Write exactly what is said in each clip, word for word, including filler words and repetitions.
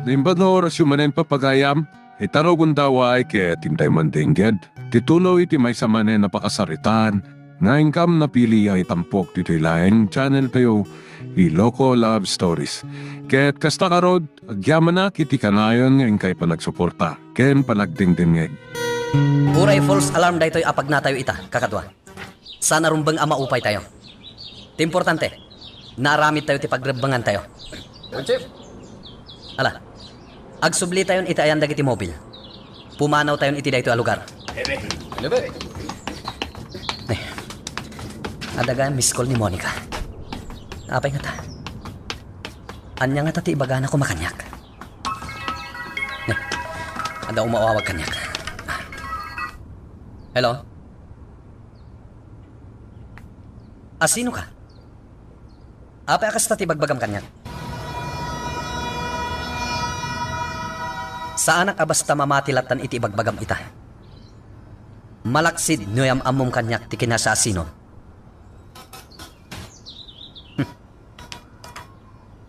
Naimbag nga orasyo manen, papagayam, ita rugonda, ket intay mandengngeg ti tuloy ti maysa manen a pakasaritaan nga inkam napili a itampok ditoy laeng channel tayo, Iloko Love Stories. Ket kasta ngarud, agyamanak iti kanayon nga inkay panagsuporta ken panagdengdengngeg. Uray false alarm daytoy a pagnatayo ita, kakadua. Saan a rumbeng a maupay tayo. Ti importante, naaramid tayo ti pagrebbengan tayo. Chief. Ala, agsubli tayon iti ayan dagiti mobil. Pumanaw tayon iti daytoy a lugar. Lebe. Eh, adda gayam miss call ni Monica. Apay ngata? Ania ngata ti ibagana koma kaniak? Eh, adda umawawag kaniak. Hello? Asino ka? Apay a kasta ti ibagbagam kaniak? Saanak a basta mamati lattan iti ibagbagam ita. Malaksid no yam-ammom kaniak ti kinasasinom. Hmm.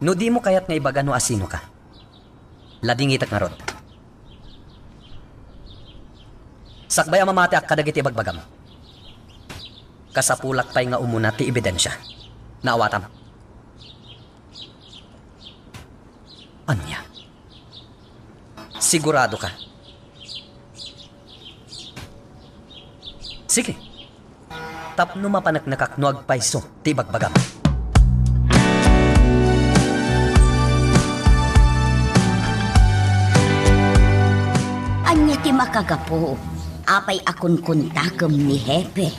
No dimo kayat nga ibaga no asino ka, ladingitek ngarud. Sakbay a mamatiak kadagiti ibagbagam, kasapulak pay nga umuna ti ebidensia. Naawatam? Ania? Sigurado ka? Sige. Tapno mapaneknekak no agpayso ti ibagbagam. Ania ti makagapu? Apay a kunkuntakem ni Hepe?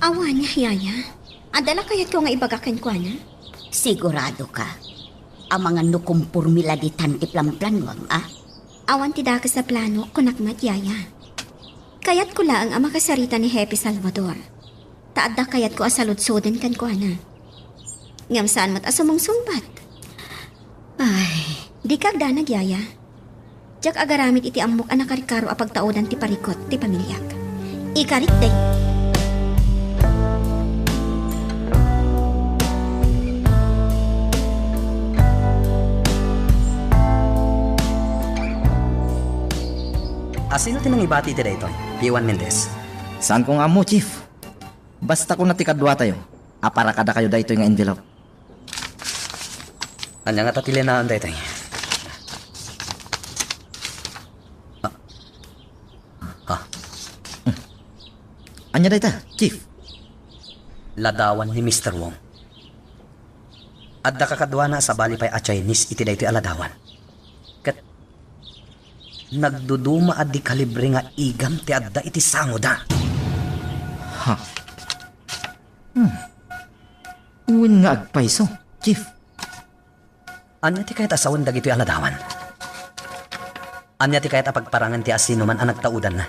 Awan, Yaya. Adda la kayatko nga ibaga kenkuana? Sigurado ka? Amangan no kumpormi la ditan ti planplanuam, a? Awan ti dakes a plano, kunak met, Yaya. Kayatko laeng a makasarita ni Hepe Salvador. Ta adda kayatko a saludsoden kenkuana. Ngem saan met a sumungsungbat. Ay, dika agdanag, Yaya. Diak agaramid iti ammok a nakarkaro a pagtaodan ti parikut ti pamiliak. Ikarik day. Asino ti nangibati iti daytoy? Piwan Mendez. Saanko nga ammo, Chief. Basta kuna ti kaduatayo, aparakadakayo daytoy nga envelope. Ania ngata ti linaon daytoy? Ha? Ha? Ania dayta, Chief? Ladawan ni Mister Wong. Adda kakaduana a sabali pay a Chinese iti daytoy a ladawan. Ket nagduduma a di kalibre nga igam ti adda iti sangoda. Ha? Hmm. Wen nga agpayso, Chief. Ania ti kayat a sawen dagitoy a ladawan? Ania ti kayat a pagparangen ti asinoman a nagtaudanna?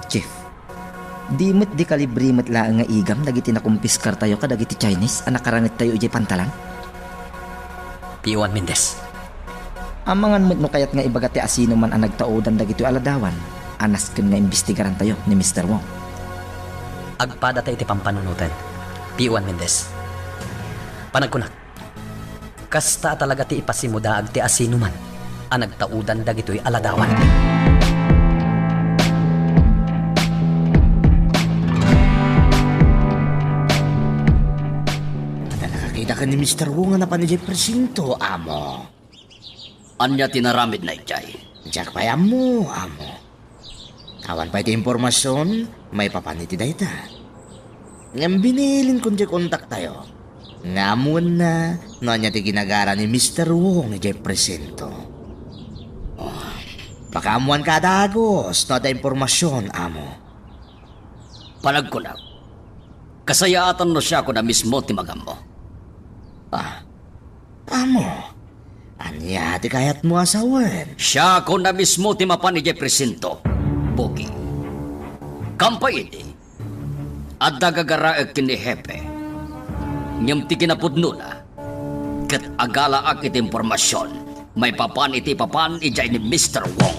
Chief, di met di kalibre met laeng nga igam dagiti nakumpiskartayo kadagiti Chinese a nakarangettayo idiay pantalan? Piwan Mendez. Amangan met no kayat nga ibaga ti asinoman a nagtaudan dagitoy a ladawan a nasken nga imbestigarantayo ni Mister Wong. Agpadata iti pampanunoten, Piwan Mendez. Panagkunak, kasta a talaga ti ipasimudaag ti asinoman a nagtaudan dagitoy a ladawan. Adda nakakita ken ni Mister Wong a napan idiay presinto, amo. Ania ti naramidna idiay? Diak pay ammo, amo. Awan pay ti impormasion maipapan iti dayta. Ngem binilinko ti kontaktayo nga ammoenna no ania ti ginagara ni Mister Wong idiay presinto. Oh, pakaammoanka a dagus no adda impormasion, amo. Panagkunak, kasayaatan no siakon a mismo ti magammo. Ah, amo, ania ti kayatmo a sawen? Siakon a mismo ti mapan idiay presinto, Pogi. Kampay idi, adda gagaraek ken ni Hepe. Ngem ti kinapudnona, ket agalaak iti impormasion maipapan iti ipapan idiay ni Mister Wong.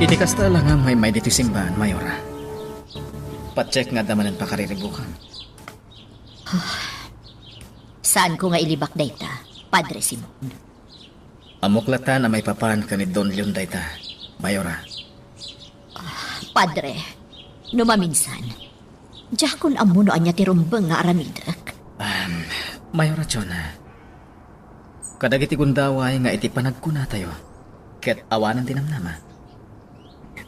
Iti kasta, alangan, maymay ditoy simbaan, Mayora. Pacheck nga adda manen pakariribukam. Saanko nga ilibak dayta, Padre Simon. Ammok latta a maipapan ken ni Don Leon dayta, Mayora. Padre, no maminsan, diakon ammo no ania ti rumbeng nga aramidek. Um, Mayora Chona, kadagiti gundaway nga iti panagkunatayo, ket awanen ti namnama.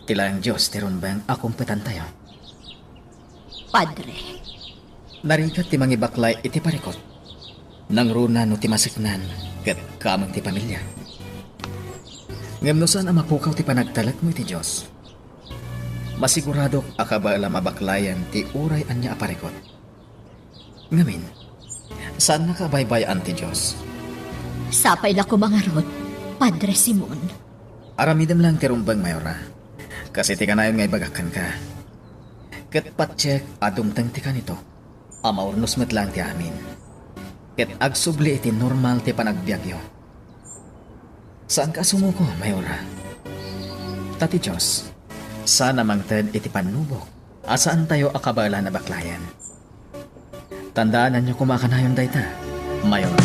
Ti laeng Dios ti rumbeng a kumpetantayo. Padre. Narigat ti mangibaklay iti parikut. Nangruna no ti maseknan ket kameng ti pamilia. Ngem no saan a mapukaw ti panagtalekmo iti Dios, masiguradok a kabaelam a baklayen ti uray ania a parikut. Ngamin, saannaka a baybay-an ti Dios. Sapay la koma ngarud, Padre Simon. Aramidem laeng ti rumbeng, Mayora. Kas iti kanayon nga ibagak kenka. Ket patiek a dumteng ti kanito, a maurnos met laeng ti amin. Ket agsubli iti normal ti panagbiagyo. Saanka a sumuko, Mayora. Ta ti Dios, saan a mangted iti pannubok a saantayo a kabaelan a baklayen. Tandaananyo koma kanayon dayta, Mayora.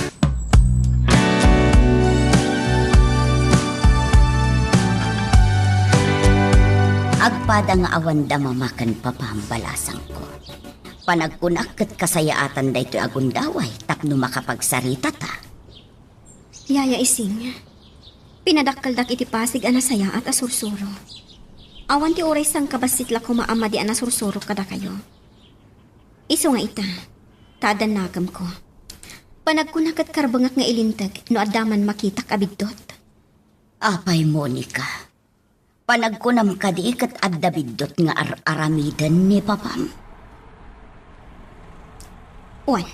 Agpada nga awanda mama ken papam, balasangko. Panagkunak ket kasayaatan daytoy a gundaway tapno makapagsaritata. Yaya Ising, pinadakkeldak iti pasig a nasayaat a sursuro. Awan ti uray sangkabassit la koma a madi a nasursuro kadakayo. Isu nga ita, ta adda nagemko. Panagkuna ket karbengak nga ilinteg no adda man makitak a biddut. Apay, Monica, panagkunam kadi ket adda biddut nga ar-aramiden ni papam? Wen.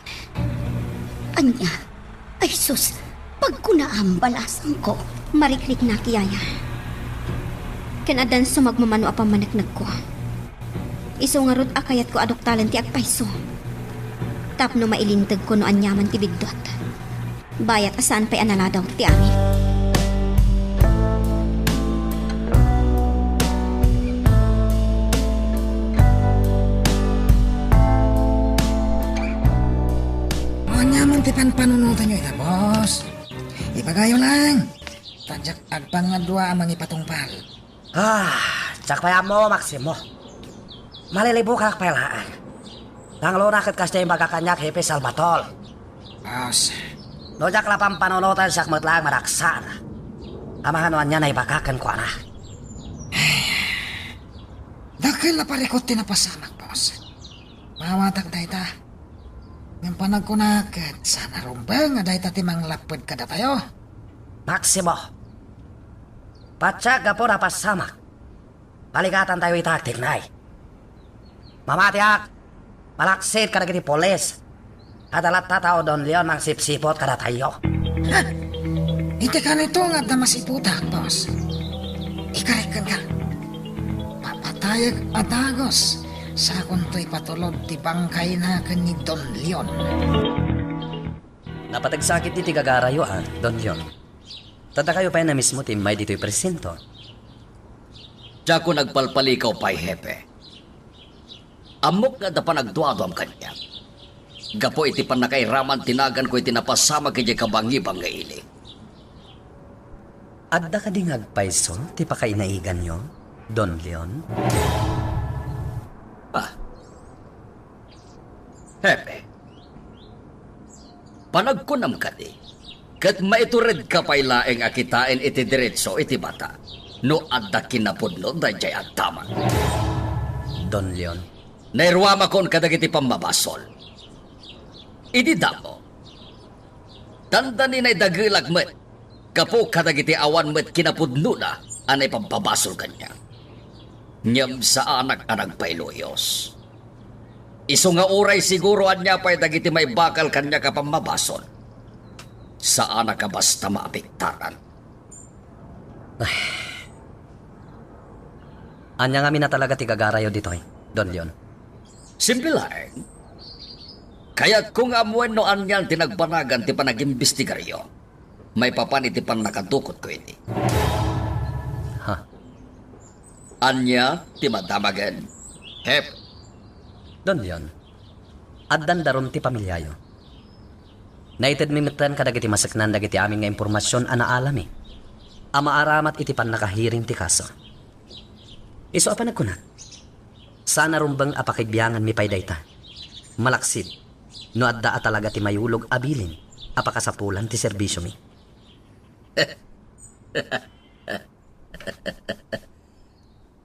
Ania? Ay sus, pagkunaam, balasangko. Marikriknak, yaya. Ken addan sumagmamano a pammaneknekko. Isu ngarud a kayatko a duktalen ti agpayso. Tapno mailintegko no aniaman ti biddut. Bayat a saan pay a naladaw ti amin. Aniaman ti panpanunotanyo ita, boss? Ibagayo lang. Ta diak agpangadua a mangipatungpal. Ah, diak pay ammo, Maximo. Malilibukak pay laeng. Nangruna ket kasdiay imbagak kaniak, Hepe Salvatore. Boss. No diak la panpanunotan, siak met laeng maraksar. Amangan no ania naibagak kenkuana. Dakkel a parikut ti napasamak, boss. Maawatak dayta. Ngem panagkunak ket saan a rumbeng a dayta ti manglapped kadatayo. Maximo, patiek gapu napasamak. Paligatantayo ita agtirnay. Mamatiak, malaksid kadagiti pulis. Adda latta tao, Don Leon, mangsipsiput kadatayo. Ha? Iti kanito nga adda masiputak, boss. Ikarik kenka. Papatayek a dagus, sakonto ipatulod ti bangkayna ken ni Don Leon. Napateg sakit iti gagarayo, a, Don Leon. Ta dakayo pay a mismo ti immay ditoy presinto. Diakon agpalpalikaw pay, Hepe. Ammok nga adda panagduaduam kaniak gapu iti pannakairaman ti naganko iti napasamak idiay kabangibang nga ili. Adda kadi nga agpayso ti pakainaiganyo, Don Leon? Ah. Hepe, panagkunam kadi, ket maituredka pay laeng a kitaen iti derecho iti bata no adda kinapudno daydiay a damag. Don Leon. Nairuamakon kadagiti pammabasol. Idi damo, dandaninay dagelak met gapu kadagiti awan met kinapudnona a naipabpabasol kaniak. Ngem saanak a nagpailuyos. Isu nga uray siguro ania pay dagiti maibakal kaniak a pammabasol, saanak a basta maapektaran. Ay. Ania ngamin a talaga ti gagarayo ditoy, Don Leon? Simple laeng. Kayatko nga ammoen no anian ti nagbanagan ti panagimbestigaryo maipapan iti pannakadukotko idi. Ha? Ania ti madamagen, Hep? Don Leon, Addan darum ti pamiliayo. Naitedmi metten kadagiti maseknan dagiti amin nga impormasion a naalami a maaramat iti pannakahearing ti kaso. Isu a panagkunak, saan a rumbeng a pakigbianganmi pay dayta, malaksid no adda a talaga ti mayulog a bilin a pakasapulan ti serbisiomi.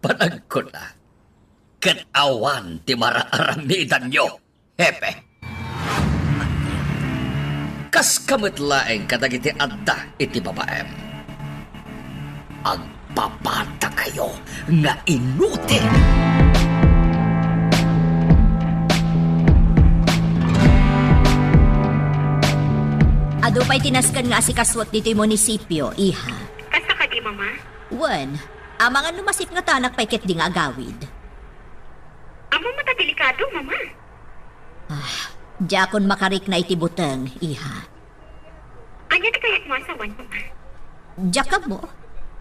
Panagkunak, ket awan ti maraaramidanyo, Hepe. Kaska met laeng kadagiti adda iti babaem. Agpapatakayo nga inutil. Adu pay ti nasken nga asikasuek ditoy munisipio, iha. Kasta kadi, Mama? Wen, amangan no masipngetanak pay ketdi nga agawid. Ammom met a delikado, Mama. Ah, diakon makarikna iti buteng, iha. Ania ti kayatmo a sawen, Mama? Diak ammo.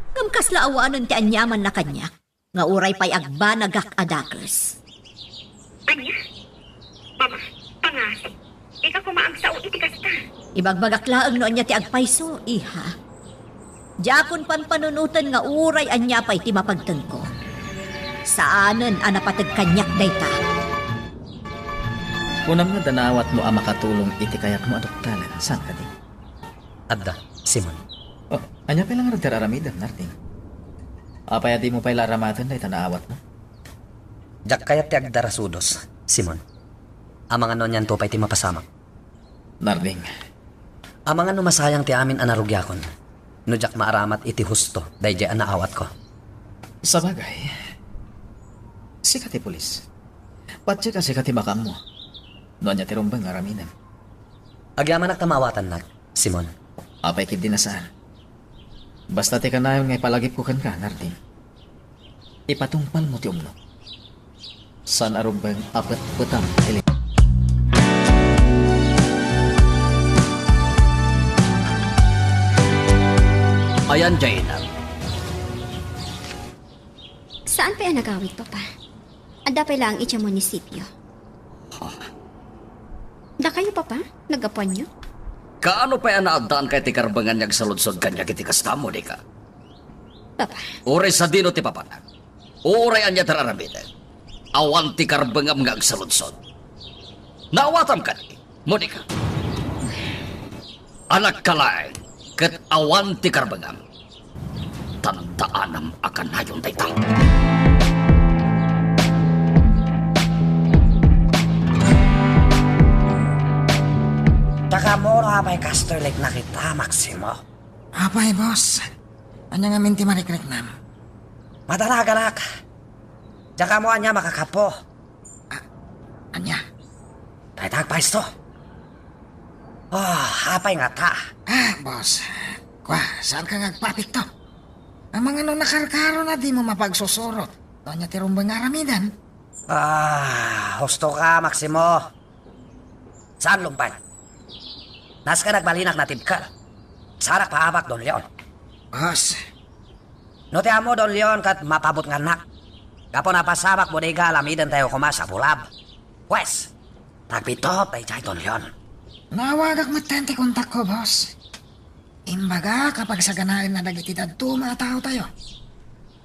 Ngem kasla awanen ti aniamanna kaniak nga uray pay agbanagak a dakes. Ania? Mama, pangasik. Dika koma agsao iti kasta. Ibagbagak laeng no ania ti agpayso, iha. Diakon panpanunoten nga uray ania pay ti mapagtengko. Saanen a napateg kaniak dayta. Kunam nga adda naawatmo a makatulong iti kayatmo a doktalan, saan kadi? Adda, Simon. Oh, ania pay la ngarud ti ar-aramidem, Narding? Apay a dimo pay la aramaten dayta naawatmo? Diak kayat ti agdarasudos, Simon. Amangan no anianto pay ti mapasamak. Narding. Amangan no masayang ti amin a narugiakon no diak maaramat iti husto daydiay a naawatko. Sabagay, sika ti pulis. Patiek a sika ti makaammo no ania ti rumbeng nga aramidem. Agyamanak ta maawatannak, Simon. Apay ketdi a saan? Basta ti kanayon nga ipalagipko kenka, Narding. Ipatungpalmo ti umno. Saan a rumbeng a petpetam, Eli. Ayan, Jaina. Saan pay a nagawid, Papa? Adda pay laeng idiay munisipio. Ha? Dakayo, Papa? Naggapuanyo? Kaano pay a naaddaanka iti karbengan nga agsaludsod kaniak iti kasta, Monica? Papa. Uray sadino ti papanak, uray ania ti ar-aramidek, awan ti karbengam nga agsaludsod. Naawatam kadi, Monica? Anakka laeng ket awan ti karbengam. Tandaanam a kanayon dayta. Diak ammo no apay kastoy riknakita, Maximo. Apay, boss? Ania ngamin ti marikriknam? Madaraganak. Diak ammo ania makakapo. Ah, ania? Dayta agpayso. Oh, apay ngata? Ah, boss. Kua, saanka nga agpapikto? Amangan no nakarkaro na dimo mapagsusurot no ania ti rumbeng nga aramidem? Ah, husto ka, Maximo. Saan lumban? Nasken agbalinak natibker. Saanak paabak, Don Leon. Boss. No ti ammo, Don Leon, ket mapabutngannak. Gapu napasamak bodega alamiden tayo koma sa Bulab. Pwes, tagpitop daydiay, Don Leon. Naawagak metten ti kontakko, boss. Imbagak a pagsaganaenna dagiti dadduma a taotayo.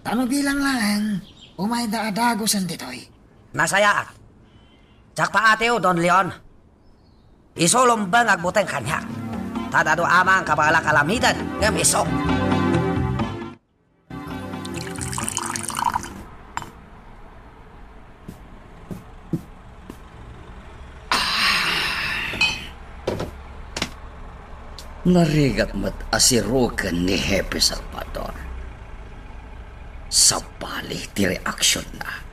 Ta no bilang laeng, umayda a dagusen ditoy. Nasayaat. Diak paatiw, Don Leon. Isu lumbeng agbuteng kaniak. Ta adu amang kabaelak alamiden ngem isu. Narigat met a siruken ni Hepe Salvador. Sabali ti reaksionna.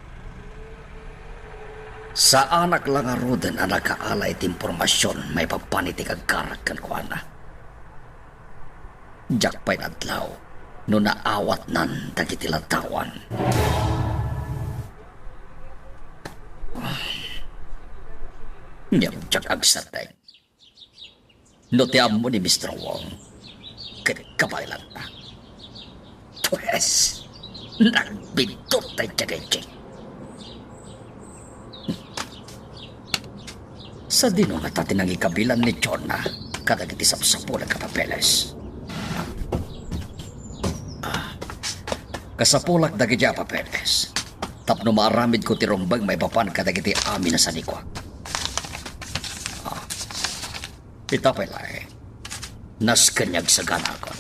Saanak la ngaruden a nakaala iti impormasion maipapan iti kagkarak kenkuana. Diak pay nadlaw no naawatnan dagiti ladawan. Ngem diak agsardeng no ti ammo ni Mister Wong ket kabaelanta. Pues, nagbiddut tay tiagayjay. Sadino ngata ti nangikabilan ni Jonah kadagiti sapsapulek a papeles? Ah, kasapulak dagiti a papeles tapno maaramidko ti rumbeng maipapan kadagiti amin a sanikuak. Ah, ita pay laeng, nasken nga agsaganakon.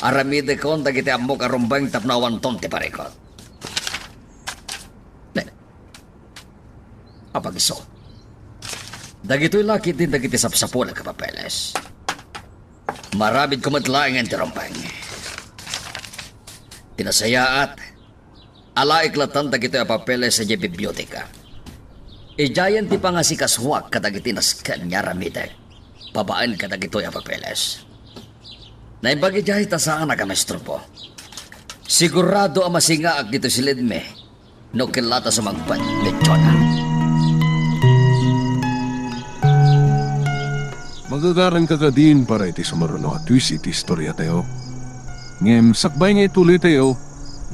Aramidekon dagiti ammok a rumbeng tapno awanton ti parikut. Ne, apag-isu. Dagitoy la ketdi dagiti sapsapulek a papeles. Maaramidko met laengen ti rumbeng. Ti nasayaat, alaek latta dagitoy a papeles idiay biblioteka. Idiayen ti pangasikasuak kadagiti nasken nga aramidek babaen kadagitoy a papeles. Naimbag idiay ta saanak a maestropo. Sigurado a masingaak ditoy silidmi no kella ta sumangpet ni Jonah. Magagaranka kadin para iti sumaruno a twist iti istoriatayo. Ngem sakbay nga ituloytayo,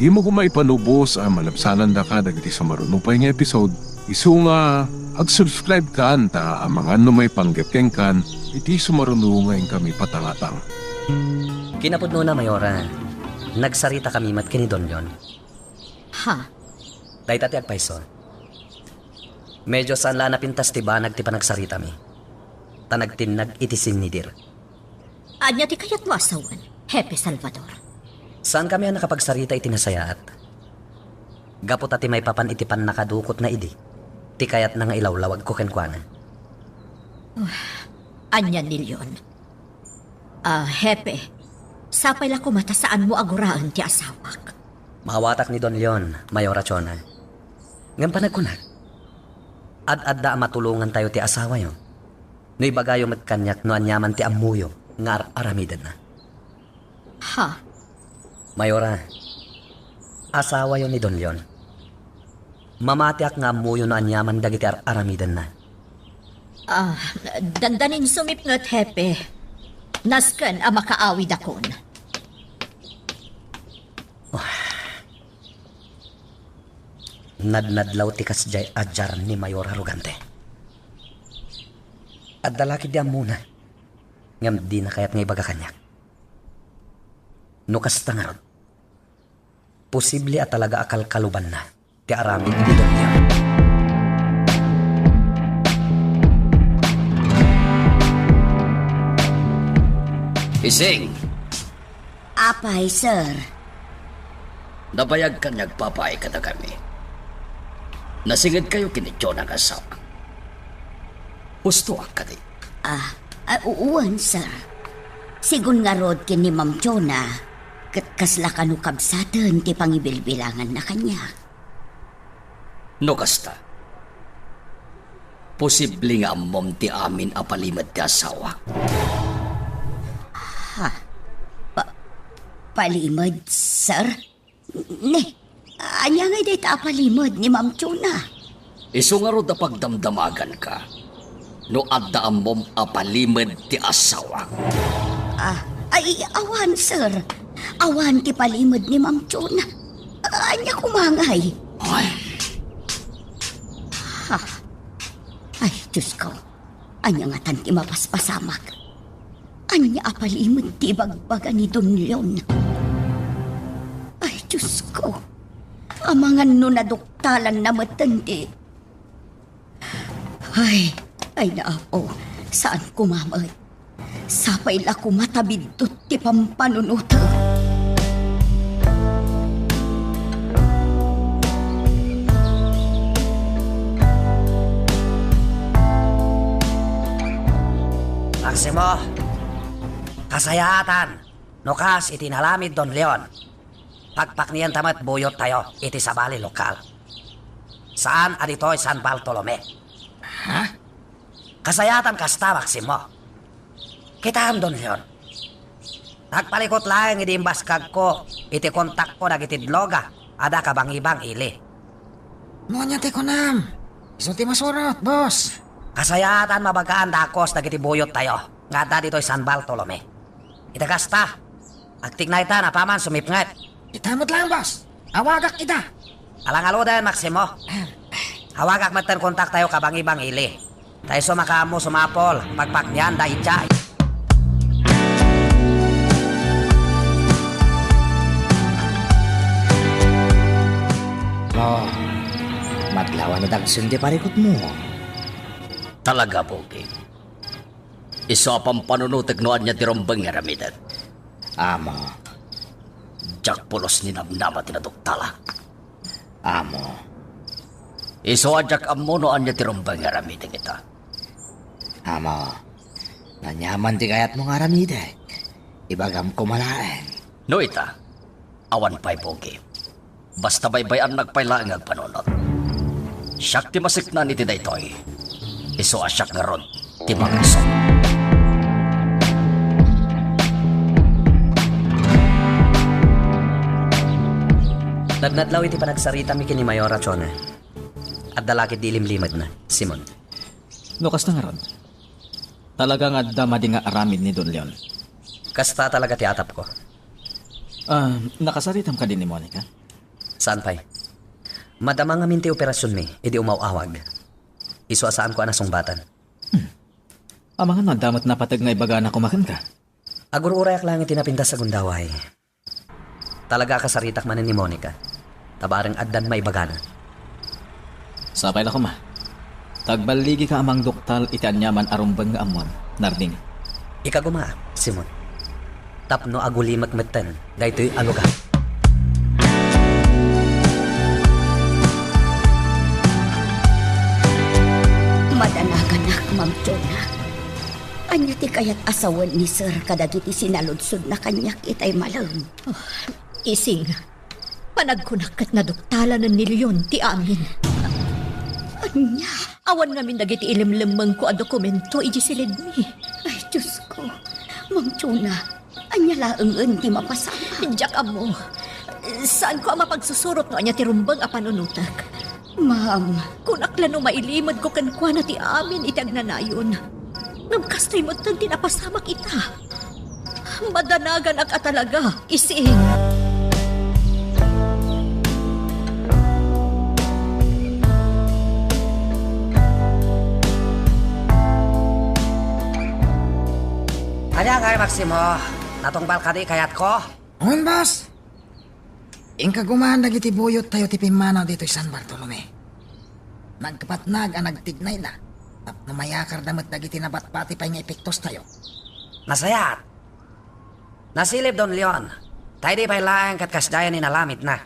dimo koma ipanubos a malabsanandaka dagiti sumaruno pay nga episode, isu nga ag-subscribe kan ta amangan no maipanggep kenkan iti sumaruno nga inkami patangatang. Kinapudnona, Mayora, nagsaritakami met ken ni Don Leon. Ha? Dayta ti agpayso. Medyo saan la a napintas ti banag ti panagsaritami, ta nagtinnag iti sinnidir. Ania ti kayatmo a sawen, Hepe Salvador? Saankami a nakapagsarita iti nasayaat. Gapu ta ti maipapan iti pannakadukotna idi, ti kayatna nga ilawlawagko kenkuana. Ania ni Leon? Ah, Hepe, sapay la koma ta saanmo a guraen ti asawak. Maawatak ni Don Leon, Mayora Jonah. Ngem panagkunak, ad-adda a matulongantayo ti asawayo no ibagayo met kaniak no aniaman ti ammoyo nga ar-aramidenna. Ha? Mayora, asawayo ni Don Leon. Mamatiak nga ammoyo no aniaman dagiti ar-aramidenna. Ah, dandanin sumipnget, Hepe. Nasken a makaawidakon. Nadnadlaw ti kasdiay a diar ni Mayor Arrogante. Adda la ketdi ammona, ngem dina kayat nga ibaga kaniak. No kasta ngarud, posible a talaga a kalkalubanna ti aramid ni Don Leon. Ising! Apay, sir? Nabayagkan nga agpapay kadakami. Nasingedkayo ken ni Jonah nga asawa. Hustoak kadi? Ah, ah, u-, wen, sir. Sigun ngarud ken ni Ma'am Jonah, ket kasla kano kabsaten ti pangibilbilanganna kaniak. No kasta, posible nga ammom ti amin a palimed ti asawak. Ha? Pa-, palimed, sir? Ne, ania ngay dayta a palimed ni Ma'am Jonah? Isu ngarud a pagdamdamaganka no adda ammom a palimed ti asawak. Ah, ay, awan, sir. Awan ti palimed ni Ma'am Jonah. Ania koma ngay? Ay. Ha? Ay, Diyos ko. Ania ngatan ti mapaspasamak? Ania a palimed ti ibagbaga ni Don Leon? Ay, Diyos ko. Amangan no naduktalanna metten ti Ay, ay, Apo, saan koma met. Sapay la koma ta biddut ti pampanunotek. Maximo, kasayaatan, no kas iti inaramid Don Leon. Pakpaknienta met buyottayo iti sabali lokal. Saan a ditoy San Bartolome. Ha? Kasayaatan kasta, Maximo. Kitaem, Don Leon. Nagpalikut laeng idi imbaskagko iti kontakko dagiti dloga a da kabangibang ili. No ania ti kunam? Isu ti masurot, boss. Kasayaatan mabagaan dakes dagiti buyottayo nga adda ditoy San Bartolome. Iti kasta, agtignaytan apaman sumipnget. Ita met laeng, boss. Awagak ida. Ala ngaruden, Maximo. Awagak metten kontaktayo kabangibang ili. Ta isu makaammo sumapul, pakpaknian daydiay. No, madlawan a dagsen ti parikutmo. Talaga, Pogi. Isu a pampanunotek no ania ti rumbeng nga aramidek. Amo. Diak pulos ni namnama ti naduktalak. Amo. Isu a diak ammo no ania ti rumbeng nga aramidek ita. Amo. No ania man ti kayatmo nga aramidek, ibagam koma laeng. No ita, awan pay, Pogi. Basta baybay-annak pay laeng nga agpanunot. Siak ti masiknaan iti daytoy. Isu a siak ngarud ti mangisog. Nadnadlaw iti panagsaritami ken ni Mayor a Chona. Adda la ketdi ilimlimedna, Simon. No kasta ngarud, talaga nga adda madi nga aramid ni Don Leon. Kasta talaga ti atapko. Ah, nakasaritam kadi ni Monica? Saan pay? Madama ngamin ti operasionmi idi umaw-awag. Isu a saanko a nasungbatan. Hmm. Amangan no adda met napateg nga ibagana koma kenka? Agur-urayak laeng iti napintas a gundaway. Talaga a kasaritak manen ni Monica. Ta bareng addan maibagana. Sapay la koma. Ta agballigika a mangduktal iti aniaman a rumbeng nga ammom, Narding. Ikagumaak, Simon. Tapno agulimek metten daytoy a lugar. Madanaganak, Ma'am Chona. Ania ti kayat a sawen ni Sir kadagiti sinaludsodna kaniak itay malem? Oh, Ising, panagkunak ket naduktalanen ni Leon ti amin. Ania? Awan ngamin dagiti ilimlemmengko a dokumento idiay silidmi. Ay, Diosko. Ma'am Chona, ania laengen ti mapasamak? Diak ammo. Saanko a mapagsusurot no ania ti rumbeng a panunotek. Ma'am. Kunak la no mailimedko kenkuana ti amin iti agnanayon. Ngem kastoy metten ti napasamak ita. Madanaganak a talaga, Ising. Ania ngay, Maximo? Natungpal kadi kayatko? Wen, boss. Inka gumaan dagiti buyottayo ti pimmanaw ditoy San Bartolome. Nagkapatnag a nagtignayda tapno mayakarda met dagiti nabati pay nga epektostayo. Nasayaat. Nasilip, Don Leon. Ta idi pay laeng ket kasdiay a inaramidna.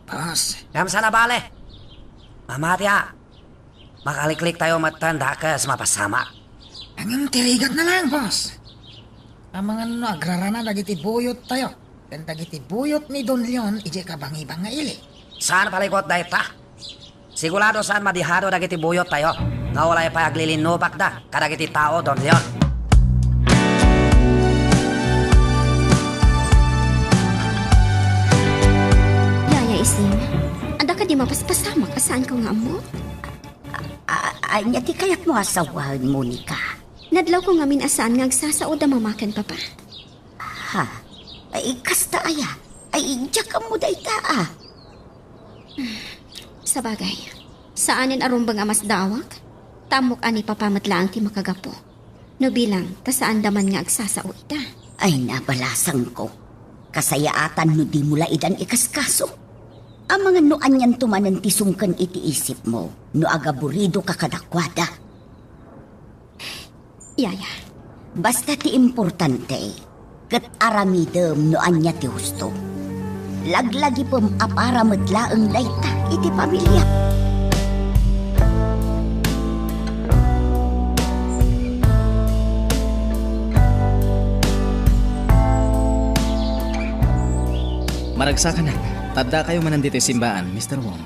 Boss. Ngem saan a bale. Mamatiak. Makalikliktayo metten dakes mapasamak. Ngem ti rigatna laeng, boss. Amangan no agrarana dagiti buyottayo ken dagiti buyot ni Don Leon idiay kabangibang nga ili. Saan palikut dayta. Sigurado saan madihado dagiti buyottayo nga ulay pay aglilinnupakda kadagiti tao, Don Leon. Yaya Ising, adda kadi mapaspasamak a saanko nga ammo? A-, a-, ania ti kayatmo a sawen, Monica? Nadlawko ngamin a saan nga agsasaoda Mama ken Papa. Ha? Ay, kasta aya? Ay, diak ammo dayta, a. Sabagay, saanen a rumbeng a masdaawak, ta ammok a ni Papa met laeng ti makagapu. No bilang, ta saanda man nga agsasao ita. Ay, nabalasangko. Kasayaatan no dimo la idan ikaskaso. Amangan no anianto manen ti sungken iti isipmo no agaburidoka kadakuada. Yaya. Basta ti importante, ket aramidem no ania ti husto. Laglagipem a para met laeng dayta iti pamiliak. Maragsakanak, ta addakayo manen ditoy simbaan, Mister Wong.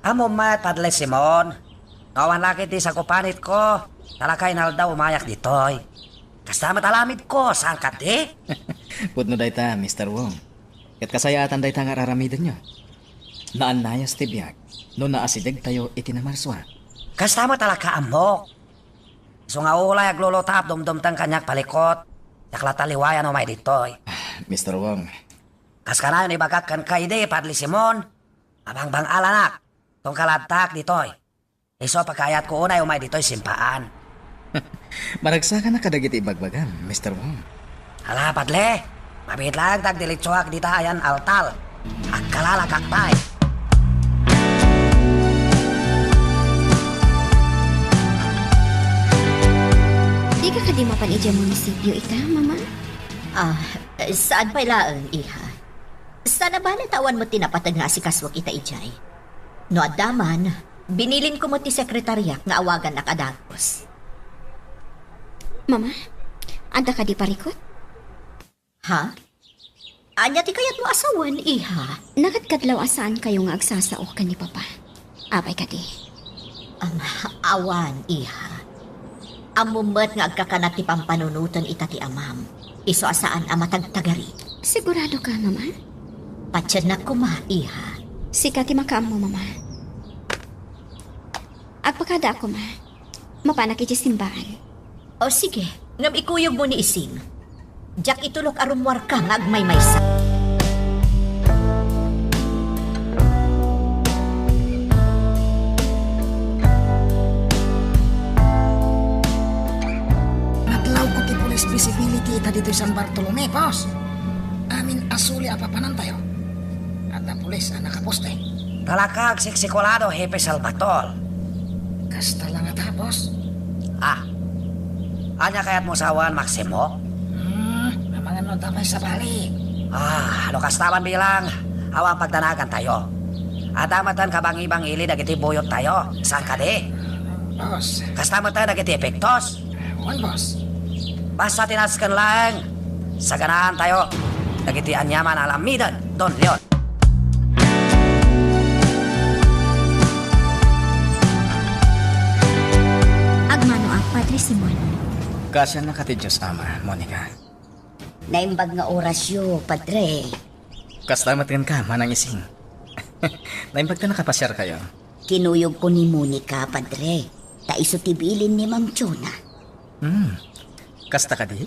Ammom met, Padre Simon, no awan la ketdi sakupanitko, talaka inaldaw umayak ditoy. Kasta met aramidko, saan kadi? Pudno dayta, Mister Wong. Ket kasayaatan dayta nga ar-aramidenyo. Naannayos ti biag no naasidegtayo iti namarsua. Kasta met talaka ammok. Isu nga ulay aglulutap dumdumteng kaniak palikut, diak la taliwayan umay ditoy. Ah, Mister Wong. Kas kanayon ibagak kenka idi, Padre Simon, abangbang-alanak, tungkal addaak ditoy. Isu a pakaayatko unay umay ditoy simbaan. Maragsakanak kadagiti ibagbagam, Mister Wong. Ala, Padre, mabiit laeng ta agdiretsoak dita ayan altar. Agkalalagak pay. Dika kadi mapan idiay munisipio ita, Mama? Ah, saan pay laeng, iha. Saan a bale ta awan met ti napateg nga asikasuak ita idiay. No adda man, binilinko met ti sekretariak nga awagannak a dagus. Mama, adda kadi parikut? Ha? Ania ti kayatmo a sawen, iha? Nakadkadlaw a saankayo nga agsasao ken ni Papa. Apay kadi? Am, awan, iha. Ammom met nga agkakanat ti pampanunoten ita ti amam. Isu a saan a matagtagari. Sigurado ka, Mama? Patiennak koma, iha. Sika ti makaammo, Mama. Agpakada a koma. Mapanak iti simbaan. O sige, ngem ikuyogmo ni Ising. Diak itulok a rummuarka nga agmaymaysa. Natlawko ti police visibility ita ditoy San Bartolome, boss. Amin a suli a papanantayo. Adda pulis a nakaposte. Talaka agsiksikulado, Hepe Salvatore. Kasta la ngata, boss. Ah. Ania kayatmo sawen, Maximo? Hmm, amangan no adda pay sabali. Ah, no kasta man bilang, awan pagdanagantayo. Adda metten kabangi-bangili dagiti buyottayo. Saan kadi? Boss. Kasta metten dagiti epektos. Wen, boss. Basta ti nasken laeng, saganaantayo dagiti aniaman a alamiden, Don Leon. Agmanoak, Padre Simon. Kaasiannaka ti Dios Ama, Monica. Naimbag nga orasyo, Padre. Kasta met kenka, Manang Ising. Naimbag ta nakapasiarkayo. Kinuyogko ni Monica, Padre. Ta isu ti bilin ni Ma'am Chona. Hmm. Kasta kadi?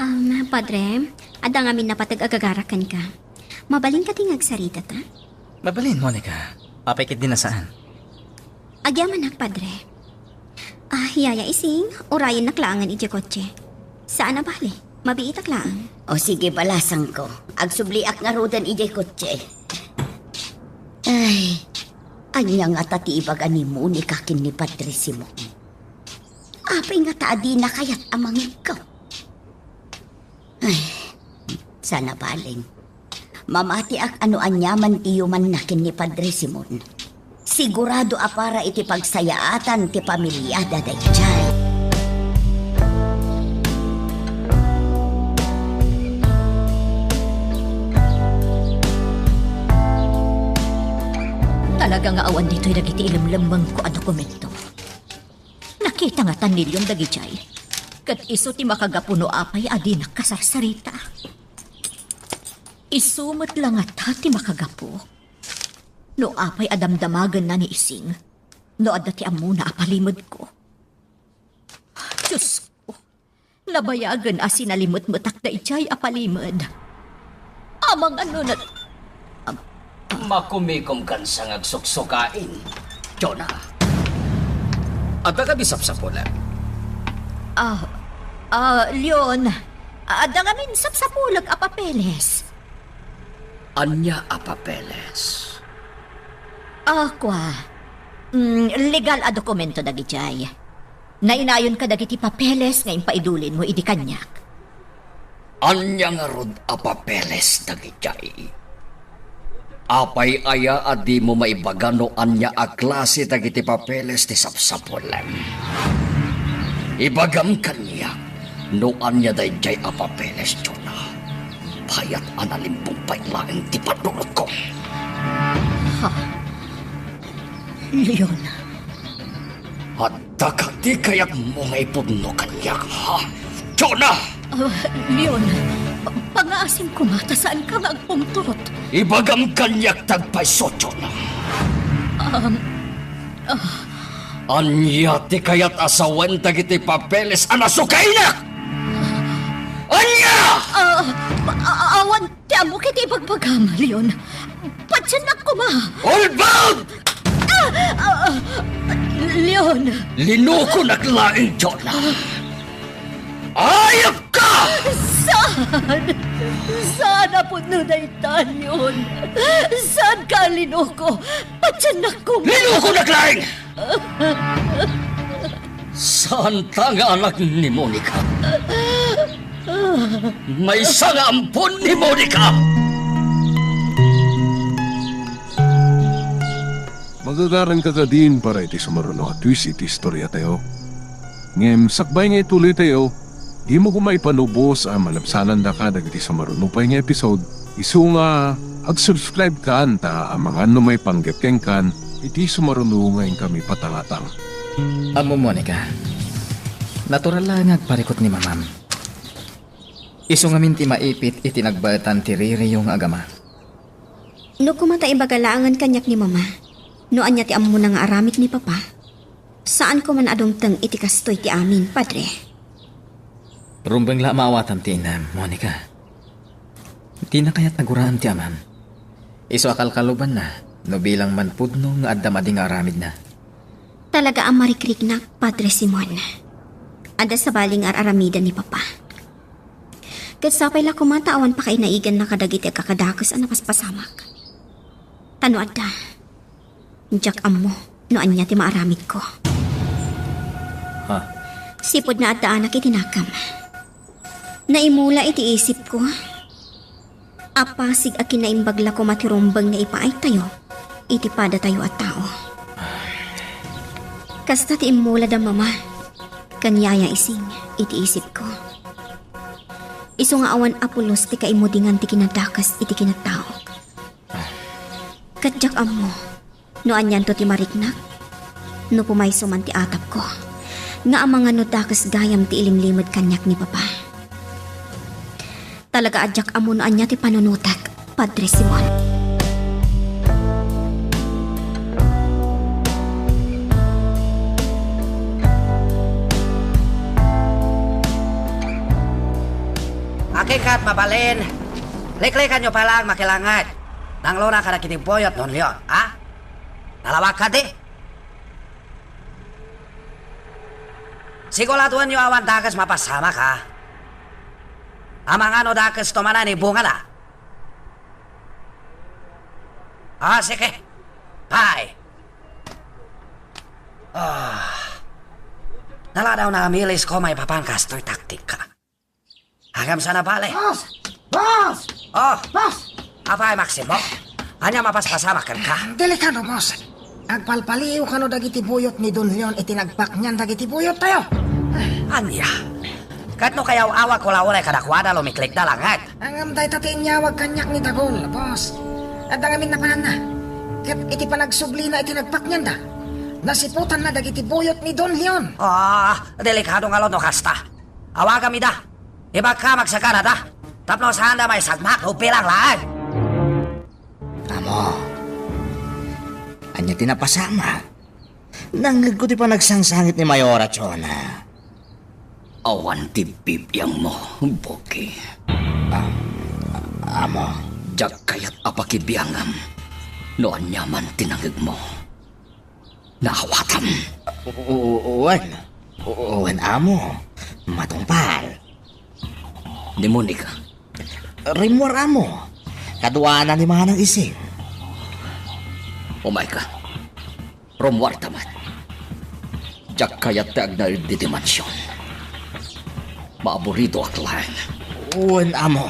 Um, Padre, adda ngamin napateg a gagarak kenka. Mabalin kadi nga agsaritata? Mabalin, Monica. Apay ketdi a saan? Agyamanak, Padre. Ah, Yaya Ising, urayennak laengen idiay kotse. Saan a bale, mabiitak laeng. O sige, balasangko. Agsubliak ngaruden idiay kotse. Ay, ania ngata ti ibaga ni Monica ken ni Padre Simon? Apay ngata a dina kayat a mangegko? Ay, saan a bale. Mamatiak a no aniaman ti yumanna ken ni Padre Simon. Sigurado a para iti pagsayaatan ti pamiliada daydiay. Talaga nga awan ditoy dagiti ilemlemmengko a dokumento. Nakita ngata ni Leon dagidiay. Ket isu ti makagapu no apay a dinak kasarsarita. Isu met la ngata ti makagapu no apay a damdamagenna ni Ising no adda ti ammona a palimedko. Diosko, nabayagen a sinalimetmetak daydiay a palimed. Amangan no na-, Makumikom kan sa nga agsuksukain, Jonah. Adda kadi sapsapulek? Ah, ah, Leon, adda ngamin sapsapulek a papeles. Ania a papeles? Ah, kua. Mm, legal a dokumento dagidiay. Nainayon kadagiti papeles nga impaidulinmo idi kaniak. Ania ngarud a papeles dagidiay? Apay aya a dimo maibaga no ania a klase dagiti papeles ti sapsapulem? Ibagam kaniak no ania daydiay a papeles, Jonah. Payat a nalimbong pay laeng ti panunotko. Ha? Leon. Adda kadi kayatmo nga ipudno kaniak, ha? Jonah! Ah, Leon, pangaasim koma ta saanka nga agpungtot. Ibagam kaniak ti agpayso, Jonah. Um, ah. Ania ti kayat a sawen dagiti papeles a nasukainak? Ania? Ah, a-, a-, awan ti ammok iti ibagbagam, Leon. Patiennak koma. Ulbod! Ah! Ah! Ah! Leon! Linukonak laeng, Jonah. Ayabka! Saan? Saan a pudno dayta, Leon? Saan ka, Linoko? Patiennak koma. Linokonak laeng! Saanta nga anak ni Monica. Maysa nga ampon ni Monica! Magagaranka kadin para iti sumaruno a twist iti istoriatayo. Ngem sakbay nga ituloytayo, dimo koma ipanubos a malabsanandaka dagiti sumaruno pay nga episode, isu nga ag-subscribe kan ta amangan no maipanggep kenkan iti sumaruno nga inkami patalatan. Ammom, Monica, natural la nga agparikut ni Mamam. Isu ngamin ti maipit iti nagbaetan ti ririyo nga agama. No koma ta ibaga laengen kaniak ni Mama, no ania ti ammona nga aramid ni Papa, saanko man a dumteng iti kastoy ti amin, Padre. Rumbeng la a maawatam ti inam, Monica. Dina kayat a guraem ti amam. Isu a kalkalubanna, no bilang man pudno nga adda madi nga aramidna. Talaga a marikriknak, Padre Simon. Adda sabali nga ar-aramiden ni Papa. Ket sapay la koma ta awan pakainaiganna kadagiti agkakadakes a napaspasamak. Ta no adda, diak ammo no ania ti maaramidko. Ha? Sipud naaddaanak iti nakem. Naimula iti isipko a pasig a kinaimbag la koma ti rumbeng nga ipaaytayo iti padatayo a tao. Kasta ti immula da Mama ken Yaya Ising iti isipko. Isu nga awan a pulos ti kaimudingan ti kinadakes iti kinataok. Ket diak ammo no anianto ti mariknak, no pumayso man ti atapko, nga amangan no dakes gayam ti ilimlimed kaniak ni Papa. Talaga a diak ammo no ania ti panunotek, Padre Simon. Akin ket mabalin, liklikanyo pay laeng makilanget. Nanglona kadagiti buyot ni Don Leon, ha? Nalawag kadi? Siguraduenyo awan dakes mapasamak, ha? Amangan no dakesto manen ti bungana. Ah, sige. Bye. Ah. Naladaw na a milis ko maipapan kastoy taktikka. Agam sana bale. Boss! Boss! Oh! Boss! Apay, Maximo? Ania mapaspasamak kenka? Delikado, boss. Agpalpaliiw kano dagiti buyot ni Don Leon iti nagpaknian dagiti buyottayo. Ania? Ket no kayaw-awagko la unay kadakuada, lumiklikda laengen. Ngem dayta ti inyawag kaniak ni Dagul, boss. Adda ngamin napananna. Ket iti panagsublina iti nagpaknianda, nasiputanna dagiti buyot ni Don Leon. Ah, delikado ngarud no kasta. Awagam ida. Ibagkam agsakana da. Tapno saanda maisagmak, ubilang laeng. Amo, ania ti napasamak? Nangngegko ti panagsangsangit ni Mayora Chona. Awan ti bibiangmo, Boki. Ah, amo. Diak kayat a pakibiangam no ania man ti nangngegmo. Naawatam. U-, u-, wen. U-, wen, amo. Matungpal. Ni Monica. Rimmuar, amo. Kaduana ni Manang Ising. Umayka. Rummuarta met. Diak kayat ti agnaed ditoy mansion. Maaburidoak laeng. Wen, amo.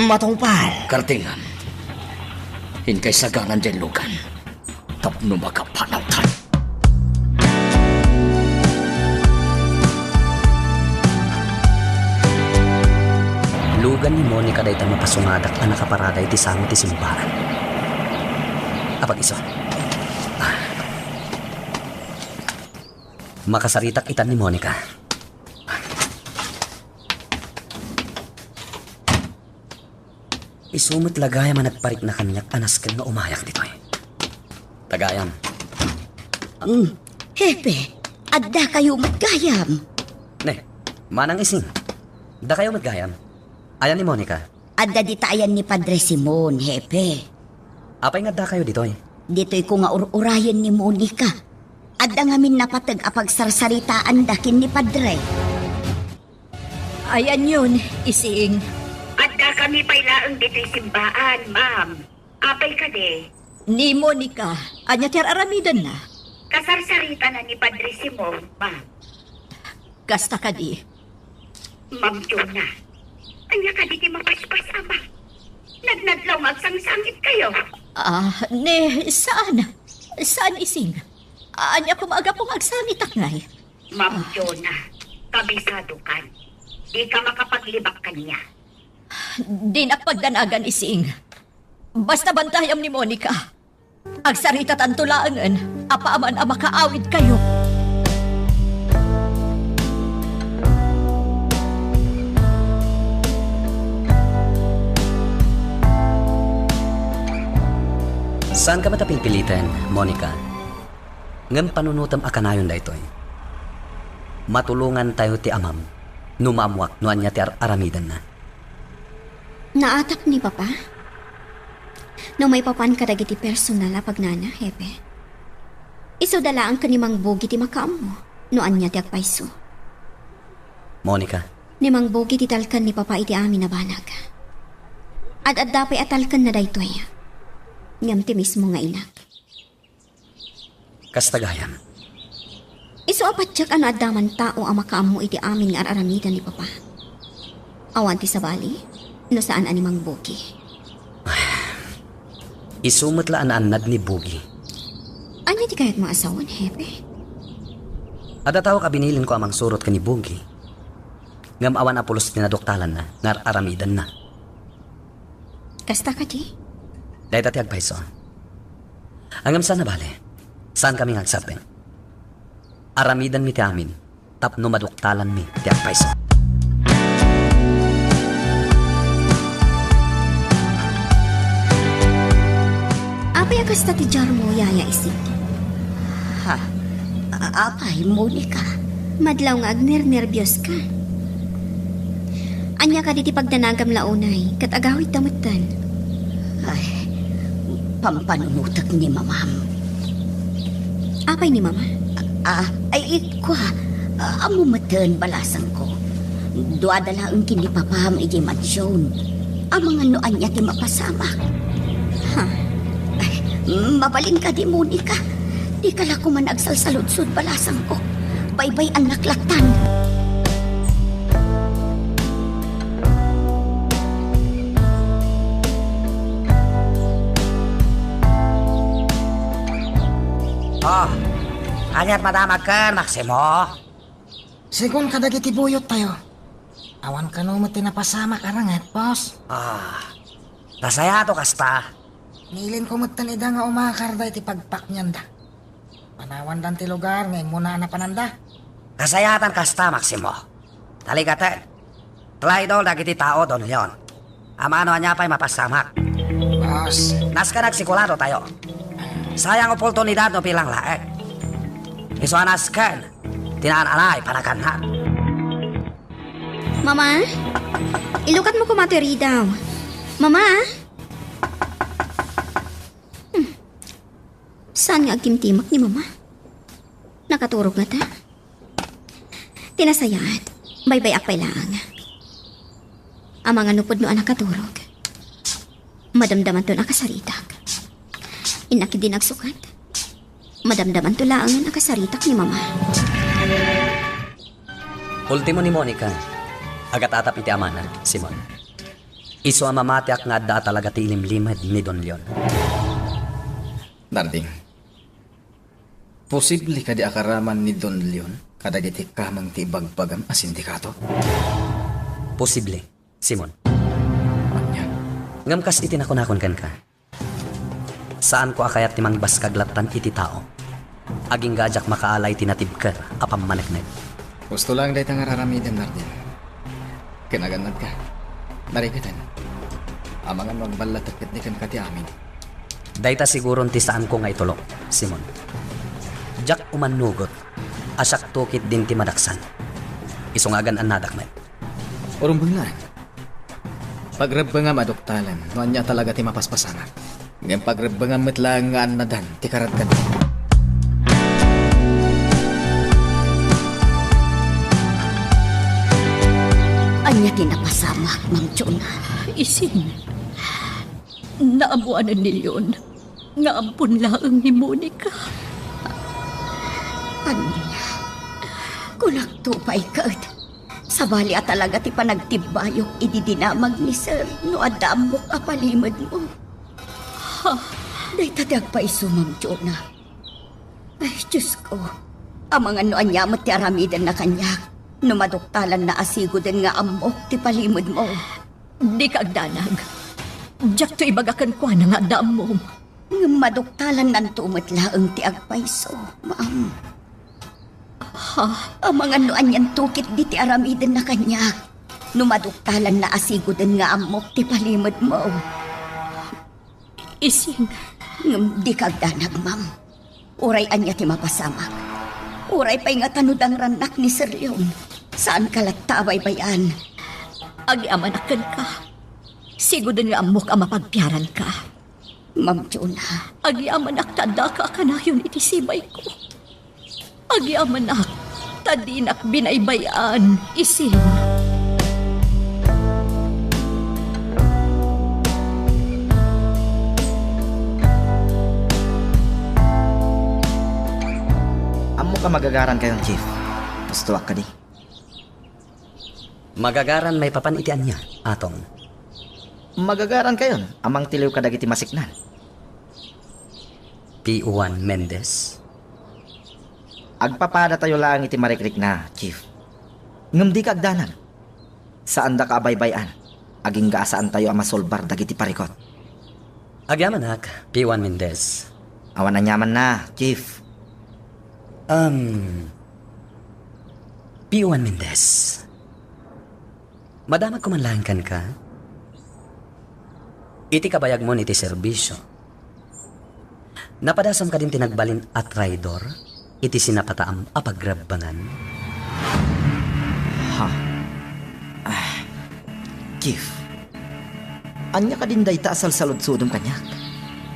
Matungpal. Kartingam. Inkay saganan diay lugan tapno makapanawtan. Lugan ni Monica dayta mapasungadak a nakaparada iti sango ti simbaan. Apag-isu. Ah. Makasaritak itan ni Monica. Isu met la gayam a nagparikna kaniak a nasken nga umayak ditoy. Tagayam. Mm, Hepe, addakayo met gayam. Ne, Manang Ising. Dakayo met gayam. Ayan ni Monica? Adda dita ayan ni Padre Simon, Hepe. Apay nga addakayo ditoy? Ditoyko nga ur-urayen ni Monica. Adda ngamin napateg a pagsarsaritaanda ken ni Padre. Ayanyon, Ising. Addakami pay laeng ditoy simbaan, ma'am. Apay kadi? Ni Monica, ania ti ar-aramidenna? Kasarsaritana ni Padre Simon, ma'am. Kasta kadi? Ma'am Jonah, ania kadi ti mapaspas, ama? Nadnadlaw nga agsangsangit kayo. Ah, ne, saan? Saan, Ising? Ania koma a gapu nga agsangitak ngay? Ma'am Jonah, kabisadokan. Di ka makapaglibak kaniak. Dinak pagdanagan, Ising. Basta bantayam ni Monica. Agsaritatanto laengen apaman a makaawid kayo. Saanka met a pilpiliten, Monica. Ngem panunotem a kanayon daytoy. Matulongantayo ti amam no maammoak no ania ti ar-aramidenna. Naatak ni Papa? No maipapan kadagiti personal a pagnana, Hepe. Isuda laeng ken ni Mang Bogi ti makaammo no ania ti agpayso. Monica. Ni Mang Bogi ti talken ni Papa iti amin a banag. Ad-adda pay a talkenna daytoy. Ngem ti mismo nga inak. Kasta gayam. Isu a patiek a no adda man tao a makaammo iti amin nga ar-aramiden ni Papa. Awan ti sabali, no saan a ni Mang Bogi. Isu met la a naannad ni Bogi. Ania ti kayatmo a sawen, Hepe? Adda tao a binilinko a mangsurot ken ni Bogi. Ngem awan a pulos ti naduktalanna nga ar-aramidenna. Kasta kadi? Dayta ti agpayso. Ngem saan a bale, saankami nga agsabbi. Aramidenmi ti amin tapno maduktalanmi ti agpayso. Apay a kasta ti diarmo, Yaya Ising? Ha? A-, apay, Monica? Madlaw nga agnernerbios ka. Ania kadi ti pagdanagam la unay, ket agawidta metten? Ay, pampanunotek ni Mamam. Apay ni Mama? Ah, ay, ikua, ah, ammo metten, balasangko. Duada laeng ken ni Papam idiay mansion. Amangan no ania ti mapasamak. Ha? Ay, mabalin kadi, Monica? Dika la koman agsalsaludsod, balasangko. Baybay-annak lattan. Oh, aniat madamag ken, Maximo? Segun kadagiti buyottayo, awan kano met ti napasamak a ranget, boss. Ah, nasayato kasta. Niilinko metten ida nga umakar daydi pagpaknianda. Panawandan ti lugar nga immuna a napananda. Kasayatan kasta, Maximo. Taligaten. Traidor dagiti tao, Don Leon. Amangan no ania pay mapasamak. Boss. Nasken agsikulado tayo. Sayang oportunidad no bilang laeng. Isu a nasken, ti naan-anay panaganna. Mama? Ilukatmo koma ti ridaw. Mama? Hmm. Saan nga agtimtimek ni Mama? Nakaturog ngata? Ti nasayaat, baybay-ak pay laeng. Amangan no pudno a nakaturog. Madamdamanton a kasaritak. Innak idi nagsukat. Madamdamanto laengen a kasaritak ni Mama. Ultimo ni Monica, agat-atap iti amana, Simon. Isu a mamatiak nga adda a talaga ti ilimlimed ni Don Leon. Narding, posible kadi a karaman ni Don Leon kadagiti kameng ti ibagbagam a sindikato? Posible, Simon. Ania? Ngem kas iti nakunakon kenka, saanko a kayat ti mangbaskag lattan iti tao. Agingga a diak makaalay ti natibker a pammaneknek. Husto laeng dayta nga ar-aramidem, Narding. Ken agannadka. Narigeten. Amangan no agballatek ketdi kenka ti amin. Dayta siguron ti saanko nga itulok, Simon. Diak umannugot a siakto ketdin ti madaksan. Isu nga agan-annadak met. Urumbeng laeng. Pagrebbengam a duktalan no ania talaga ti mapaspasamak. Ngem pagrebbengam met laeng nga annadan ti karadkan. ti napasamak, Ma'am Jonah. Isin, naammoanen ni Leon nga ampon laeng ni Monica. Ania, kunakto pay ket, sabali a talaga ti panagtibbayok idi dinamag ni Sir no adda ammok a palimedmo. Ha? Dayta ti agpayso, Ma'am Jonah. Ay, Diyos ko. Amangan no ania met ti aramidenna kaniak no maduktalanna a siguden nga ammok ti palimedmo. Dika agdanag. Diakto ibaga kenkuana nga adda ammom. Ngem maduktalannanto met laeng ti agpayso, ma'am. Ha? Amangan no anianto ketdi ti aramidenna kaniak no maduktalanna a siguden nga ammok ti palimedmo. Isin. Ngem dika agdanag, ma'am. Uray ania ti mapasamak. Uray pay nga tanudangrannak ni Sir Leon. Saanka latta a baybay-an. Agyamanak kenka. Siguden nga ammok a mapagpiaranka. Ma'am Jonah. Agyamanak ta addaka a kanayon iti sibayko. Agyamanak, ta dinak binaybay-an, isin. Ammok a magagaran kayon, Chief. Pustuak kadi. Magagaran maipapan iti ania, Atong? Magagaran kayon a mangtiliw kadagiti masiknan. P one Mendez? Agpapadatayo laeng iti marikrikna, Chief. Ngem dika agdanag. Saandaka a baybay-an, agingga a saantayo a masolbar dagiti parikut. Agyamanak, P one Mendez. Awan aniamanna, Chief. Um, P one Mendez. Madamagko man laeng kenka. Iti kabayagmon iti serbisio, napadasam kadin ti nagbalin a traidor iti sinapataam a pagrebbengan? Ha? Ah, Chief, ania kadin dayta a salsaludsodem kaniak?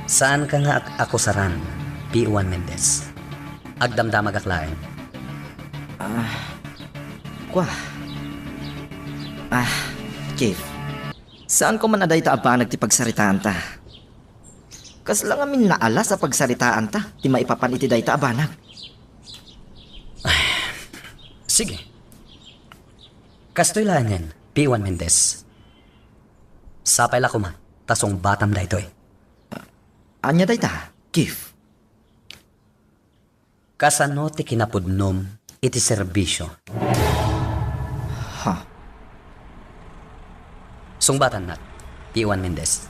Saanka nga ak-akusaran, P one Mendez. Agdamdamagak laeng. Ah, kua. Ah, Chief, saanko man a dayta a banag ti pagsaritaanta. Kasla ngamin naalas a pagsaritaanta ti maipapan iti dayta a banag. Sige. Kastoy laengen, P one Mendez. Sapay la koma, ta sungbatam daytoy. Ania dayta, Chief? Kasano ti kinapudnom iti serbisio? Ha? Sungbatannak, P one Mendez.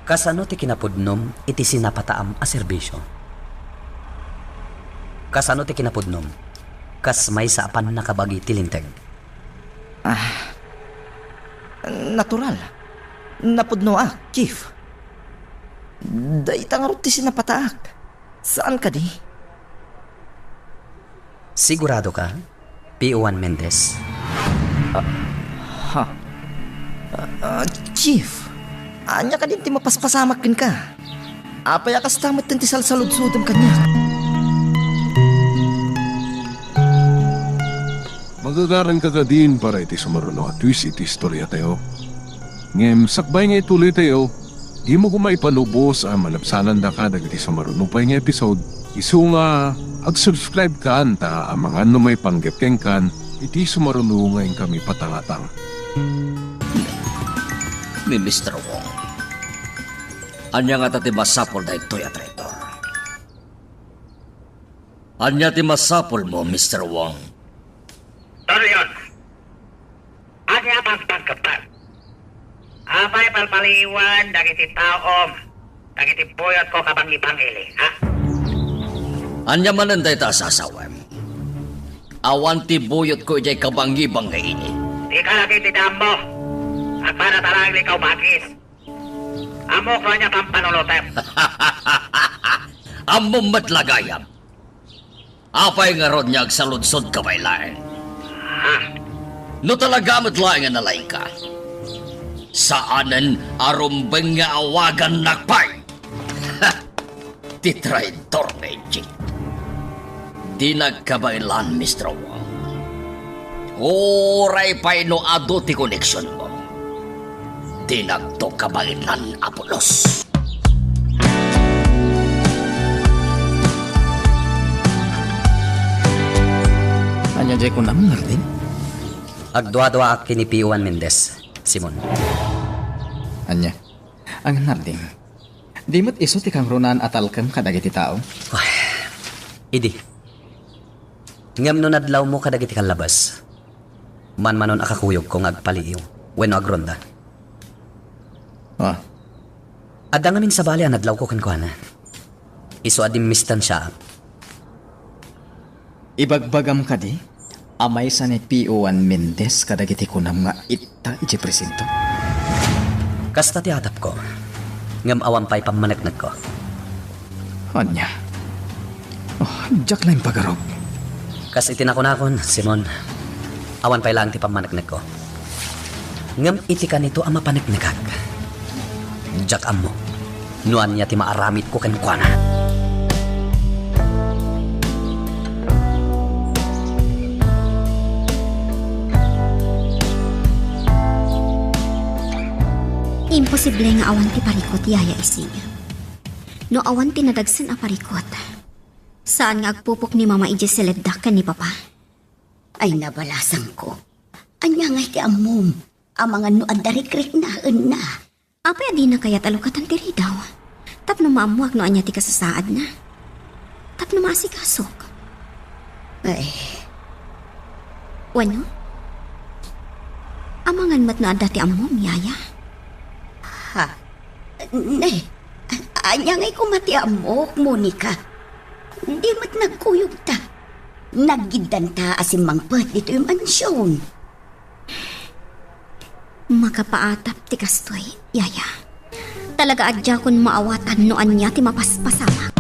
Kasano ti kinapudnom iti sinapataam a serbisio? Kasano ti kinapudnom? Kas maysa a pannakabagi ti Linteg. Ah, natural. Napudnoak, Chief. Dayta ngarud ti sinapataak. Saan kadi? Sigurado ka, P one Mendez? Ah, ha? Ah, ah, Chief, ania kadin ti mapaspasamak kenka? Apay a kasta metten ti salsaludsodem kaniak? Magagaranka kadin para iti sumaruno a twist iti istoriatayo. Ngem sakbay nga ituloytayo, dimo koma ipalubos a malabsanandaka dagiti sumaruno pay nga episode. Isu nga, ag-subscribe kan ta amangan no maipanggep kenkan iti sumaruno nga inkami patangatang. Ni Mister Wong, ania ngata ti masapul daytoy a traitor? Ania ti masapulmo, Mister Wong? Don Leon, ania a pagpanggepek? Apay palpaliwan dagiti taom dagiti buyotko kabangi-bangi, ha? Ania manen dayta a sasawem? Awan ti buyotko idiay kabangi-bangi ini. Dika lagi ti dammo. Agpanatarang likaw, bagis. Ammok no ania pampanunotem. Ammom met la gayam. Apay ngarud nga agsaludsodka pay laeng? Ha? No talaga met laeng a nalaingka, saanen a rumbeng nga awagannak pay. Ti traitor nga Egypt. Di nagkabaelan, Mister Wong. Uray pay no adu ti koneksionmo, dinakto kabaelan a pulos. Ania jay kunam, Harding? Agduaduaak ken ni Pio Juan Mendez, Simon. Ania? Ang Harding, di met isu ti kangrunaan a talkem kadagiti tao? Ay, idi. Ngem no nadlawmo kadagiti kallabas, manmanon a kakuyogko nga agpaliiw wenno agronda. Ah. Adda ngamin sabali a nadlawko kenkuana. Isu a dimmistansiaak. Ibagbagam kadi a maysa ni Pio Juan Mendez kadagiti kunam nga itta idiay presinto? Kasta ti atapko, ngem awan pay pammaneknekko. Ania? Oh, diak la impagarup. Kas iti nakunakon, Simon, awan pay laeng ti pammaneknekko. Ngem iti kanito a mapaneknekak, diak ammo no ania ti maaramidko kenkuana. Imposible nga awan ti parikut, Yaya Ising. No awan ti nadagsen a parikut, saan nga agpupok ni Mama idiay seledda ken ni Papa? Ay, nabalasangko. Ania ngay ti ammom? Amangan no adda rikriknaenna. Apay a dina kayat a lukatan ti ridaw? Tapno maammuak no ania ti kasasaadna. Tapno maasigasok. Ay. Wenno? Amangan met no adda ti ammom, Yaya? Ha? Ne, ania ngay koma ti ammok, Monica? Di met nagkuyogta. Naggiddanta a simmangpet ditoy mansion. Makapaatap ti kastoy, Yaya. Talaga a diakon maawatan no ania ti mapaspasamak.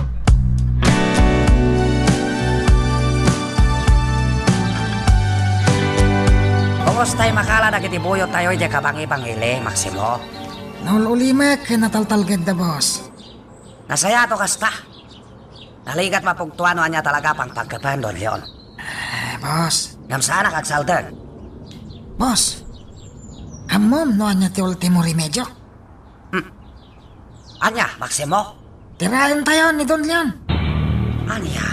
Kumusta ti makala dagiti buyottayo idiay kabangi-bangili, Maximo? Naul-ulimek ken nataltalgedda, boss. Nasayaat no kasta. Naligat mapugtuan no ania talaga pangpagkepen, Don Leon. Eh, boss. Ngem saanak agsaltek. Boss, ammom no ania ti ultimo remedio? Hmm. Ania, Maximo? Tiraentayo ni Don Leon. Ania?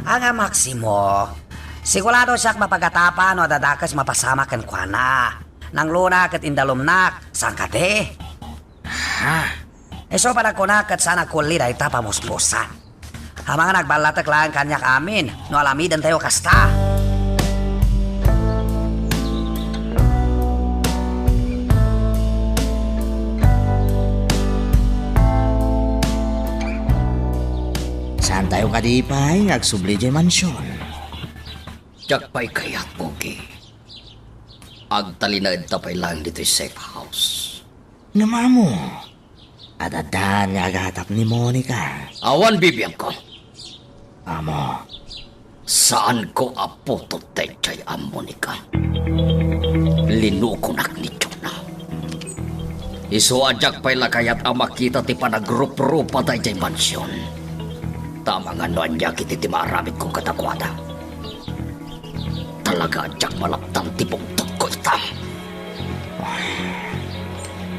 Ania, Maximo, sigurado siak mapagatapan no adda dakes mapasamak kenkuana. Nangluna ket indalumnak, saan kadi? Ha? Isu pay nagkuna ket saan agkulli dayta pamuspusan. Amangan agballatek laeng kaniak amin no alamidentayo kasta. Saantayo kadi pay nga agsubli diay mansion? Diak pay kayat, Pogi. Agtalinaedta pay laeng ditoy safe house. Ngem amo, addan nga agatap ni Monica. Awan bibiangko. Amo, saanko a putot daydiay a Monica. Linukonak ni Jonah. Isu a diak pay la kayat a makita ti panagruprupa daydiay mansion. Ta amangan no ania ketdi ti maaramidko kadakuada. Talaga a diak malaptan ti bungtotko ita.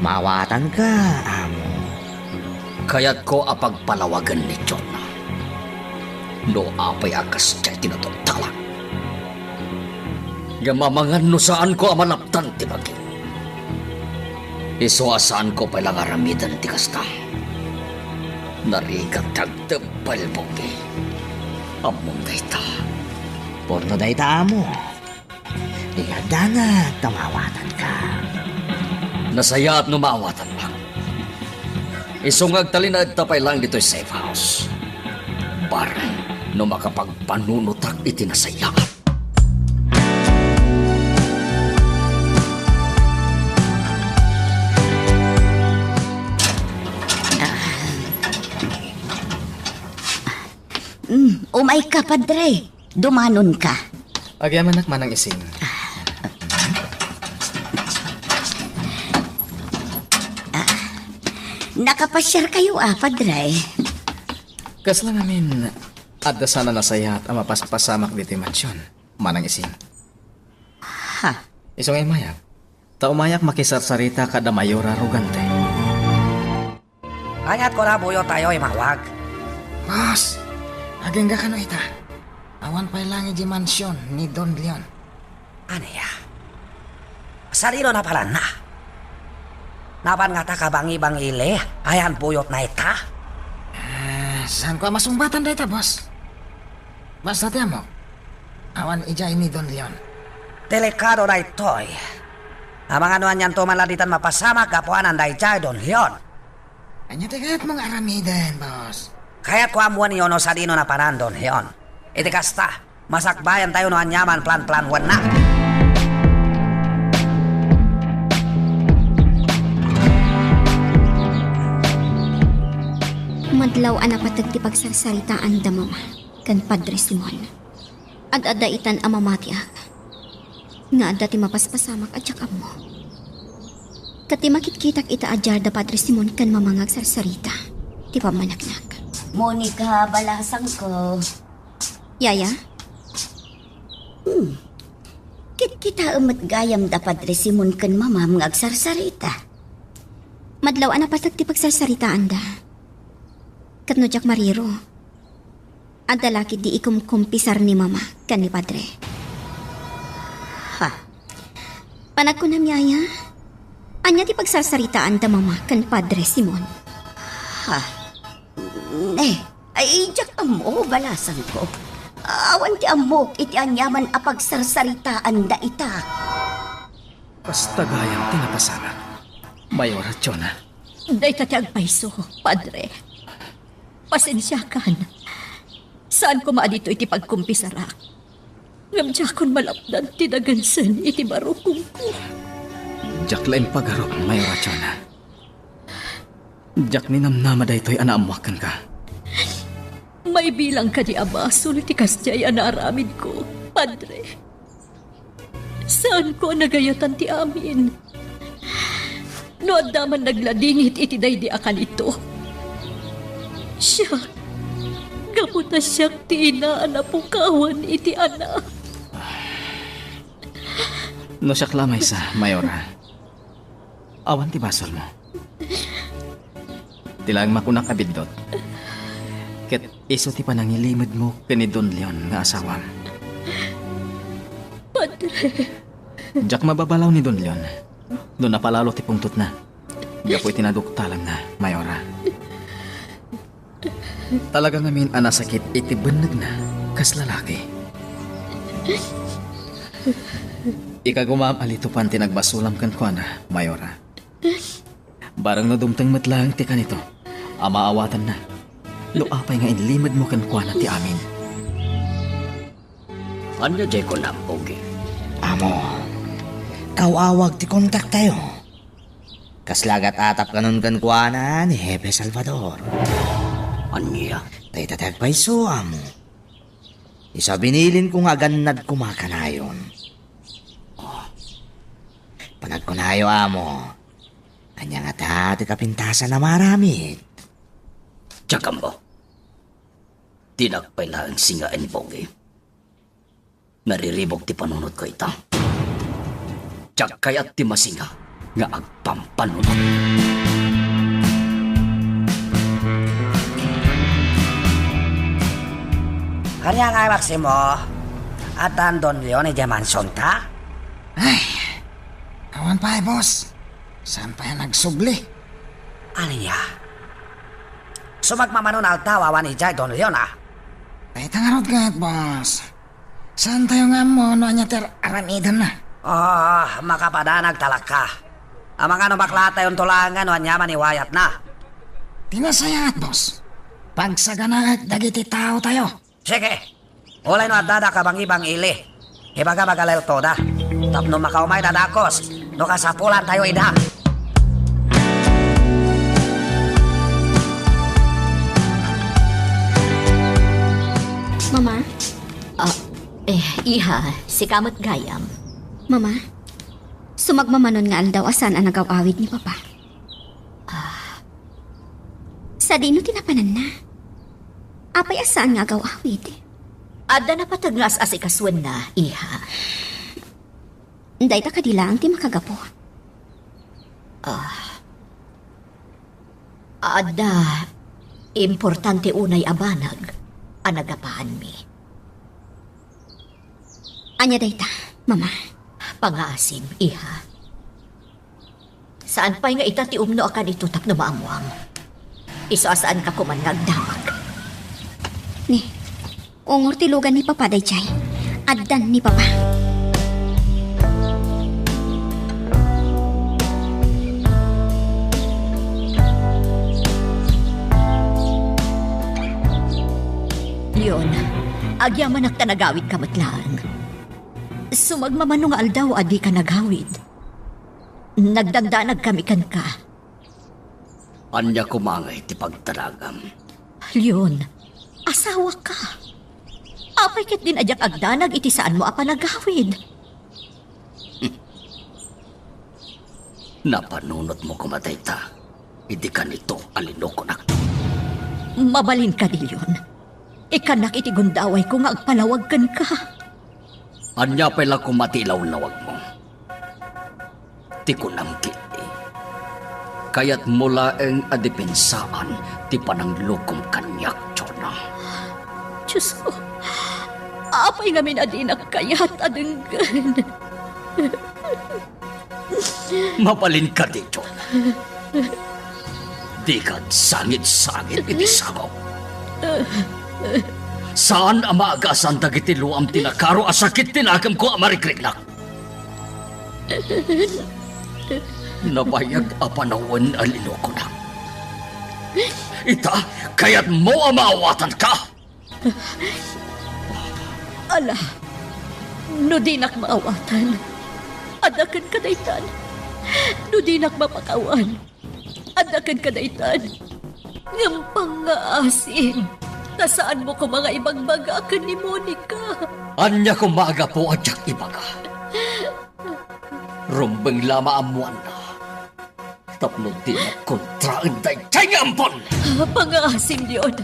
Maawatanka, amo. Kayatko a pagpalawagen ni Jonah. No apay a kasdiay ti natungtalak. Ngem amangan no saanko a malaptan ti bagim. Isu a saanko pay la nga aramiden ti kasta. Narigat ti agteppel, Pogi. Ammom dayta. Purno dayta, amo. Di nga danag ta maawatanka. Nasayaat no maawatanka. Isu nga agtalinaedta pay laeng ditoy safe house. Bareng no makapagpanunotak iti nasayaat. Mm, umayka, Padre. Dumanonka. Agyamanak, Manang Ising. Ah, nakapasiarkayo a, Padre? Kasla ngamin, adda saan a nasayaat a mapaspasamak ditoy mansion, Manang Ising. Ha? Isu nga immayak. Ta umayak makisarsarita kada Mayora Rogante. Aniat kuna buyottayo, Imawag? Boss, agingga kano ita. Awan pay laeng idiay mansion ni Don Leon. Ania? Sadino napalanna? Napan ngata kabangi-bangili, ayan buyotna ita? Ah, saanko a masungbatan dayta, boss. Basta ti ammok, awan idiay ni Don Leon. Delikado daytoy. Amangan no anianto man la ditan mapasamak gapuanan daydiay Don Leon. Ania ti kayatmo nga aramiden, boss? Kayatko ammoenyo no sadino napanan Don Leon. Iti kasta, masakbayantayo no aniaman planplanwenna. Madlaw a napateg ti pagsarsaritaanda, Mama, ken Padre Simon. Ad-adda itan a mamatiak nga adda ti mapaspasamak a diak ammo. Ket ti makitkitak ita a diarda Padre Simon ken Mama nga agsarsarita ti pammaneknek. Monica, balasangko. Yaya? Hmm. Kitkitaem met gayam da Padre Simon ken Mamam nga agsarsarita. Madlaw a napateg ti pagsarsaritaanda. Ket no diak mariro, adda la ketdi ikumkumpisar ni Mama ken ni Padre. Ha? Panagkunam, Yaya, ania ti pagsarsaritaanda Mama ken Padre Simon? Ha? Ne, ay, diak ammo, balasangko. Awan ti ammok iti aniaman a pagsarsaritaanda ita. Kasta gayam ti napasamak, Mayora Chona. Dayta ti agpayso, Padre. Pasensiakan. Saan koma a ditoy ti pagkumpisarak. Ngem diakon malapdan ti dagensen iti barukongko. Diak la impagarup, Mayora Chona. Diak ninamnama daytoy a naammoak kenka. Maibilang kadi a basol ti kasdiay a naaramidko, Padre. Saanko a nagayatan ti amin. No adda man nagladingit iti daydi a kanito, siak, gapu ta siak ti ina a napukawan iti anak. No siak la maysa, Mayora, awan ti basolmo. Ti laeng makunak a biddut, ket isu ti panangilimedmo ken ni Don Leon nga asawam. Padre. Diak mababalaw ni Don Leon no napalalo ti pungtotna gapu iti naduktalangna, Mayora. Talaga ngamin a nasakit iti bennegna kas lalaki. Ikagumam a litopan ti nagbasolam kenkuana, Mayora. Bareng no dumteng met laeng ti kanito a maawatanna, no apay nga inlimedmo kenkuana ti amin. Ania diay kunam, Pogi? Amo, kaw-awag ti kontaktayo. Kasla agatatapanon kenkuana ni Hepe Salvador. Ania? Dayta ti agpayso, amo. Isu a binilinko nga agannad koma kanayon. Panagkunayo, amo, ania ngata ti kapintasan a maaramid? Diak ammo. Dinak pay laeng singaen, Pogi. Nariribuk ti panunotko ita. Diak kayat ti masinga nga agpampanunot. Ania ngay, Maximo? Addan Don Leon idiay mansionta? Ay, awan pay, boss. Saan pay a nagsubli? Ania? Sumagmamano nga aldaw awan idiay Don Leon, a? Dayta ngarud ket, boss. Saantayo nga ammo no ania ti ar-, aramidenna? Oh, makapadanag talaka. Amangan no baklaatayonto laengen no ania man iwayatna. Ti nasayaat, boss, pagsaganaek dagiti taotayo. Sige. Uray no addada kabangibangili, ibaga baga la eltoda tapno makaumayda dakes no kasapulantayo ida. Mama? Ah, eh, iha, sika met gayam. Mama, sumagmamanon nga aldaw a saan a nagaw-awid ni Papa. Ah. Sadino ti napananna? Apay a saan nga agaw-awid? Adda napateg nga as-asikasuenna, iha. Dayta kadi laeng ti makagapu. Ah. Adda importante unay a banag a nagapaanmi. Ania dayta, Mama? Pangaasim, iha. Saan pay nga ita ti umno a kanito tapno maammuam. Isu a saanka koman nga agdamag. Ni, ungor ti lugan ni Papa daydiay. Addan ni Papa. Leon, agyamanak ta nagawidka met laeng. Sumagmamano nga aldaw a dika nagawid. Nagdandanagkami kenka. Ania koma ngay ti pagdanagam? Leon, asawaka. Apay ketdin a diak agdanag iti saanmo a panagawid? Napanunotmo koma dayta idi kanito a linukonak. Mabalin kadi, Leon. Ikkannak iti gundawayko nga agpalawag kenka. Ania pay la koma ti ilawlawagmo? Ti kunam ketdi, kayatmo laeng a dipensaan ti pananglukom kaniak, Jonah. Diosko, apay ngamin a dinak kayat a denggen? Mabalin kadi, Jonah. Dika agsangit-sangit iti sakok. Saan a maagasan dagiti luam ti nakaro a sakit ti nakemko a marikriknak. Nabayag a panawen a linukonak. Ita, kayatmo a maawatanka? Ala, no dinak maawatan, adda kenka daytan. No dinak mapakawan, adda kenka daytan. Ngem pangngaasim, ta saanmo koma nga ibagbaga ken ni Monica. Ania koma a gapu a diak ibaga? Rumbeng la maammoanna. Tapno dinak kontraen daydiay nga ampon! Pangngaasim, Leon.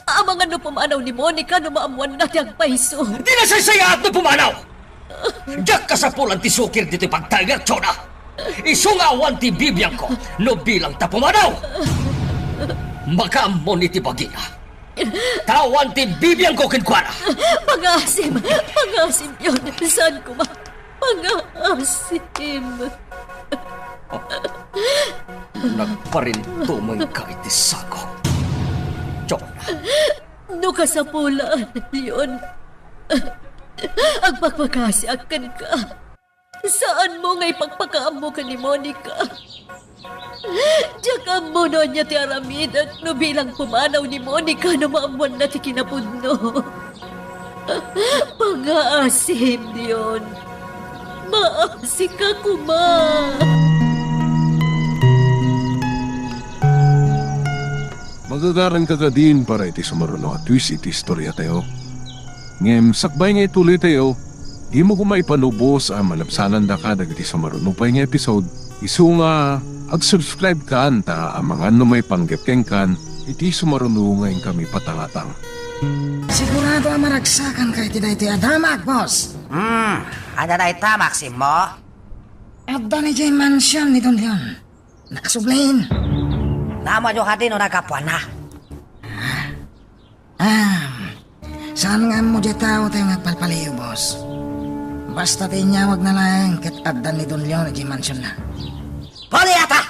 Amangan no pumanaw ni Monica no maammoanna ti agpayso. Di nasaysayaat no pumanaw! Diak kasapulan ti sukir ditoy pagtaengek, Jonah. Isu nga awan ti bibiangko no bilang ta pumanaw. Makaammo ni ti bagina. Ta awan ti bibiangko kenkuana. Pangngaasim, pangngaasim, Leon. Saan koma? Pangngaasim. Nagparintumengka iti sakok, Jonah. No kasapulan, Leon, agpakpakasiak kenka. Saanmo nga ipakpakaammo ken ni Monica. Diak ammo no ania ti aramidek no bilang pumanaw ni Monica no maammoanna ti kinapudno. Pangngaasim, Leon. Maasika koma. Magagaranka kadin para iti sumaruno a twist iti istoriatayo. Ngem sakbay nga ituloytayo, dimo koma ipanubos a malabsanandaka dagiti sumaruno pay nga episode. Isu nga ag-subscribe kan ta amangan no maipanggep kenkan iti sumaruno nga inkami patangatang. Sigurado a maragsakanka iti daytoy a damag, boss. Hmm, ania dayta, Maximo? Adda ni Jay Mansion ni Don Leon. Nakasublin. Naammoyo kadi no naggapuanna? Ah, saan nga ammo diay tao tayo nga agpalpaliw, boss. Basta ti inyawagna laeng ket addan ni Don Leon idiay mansionna. Paliata!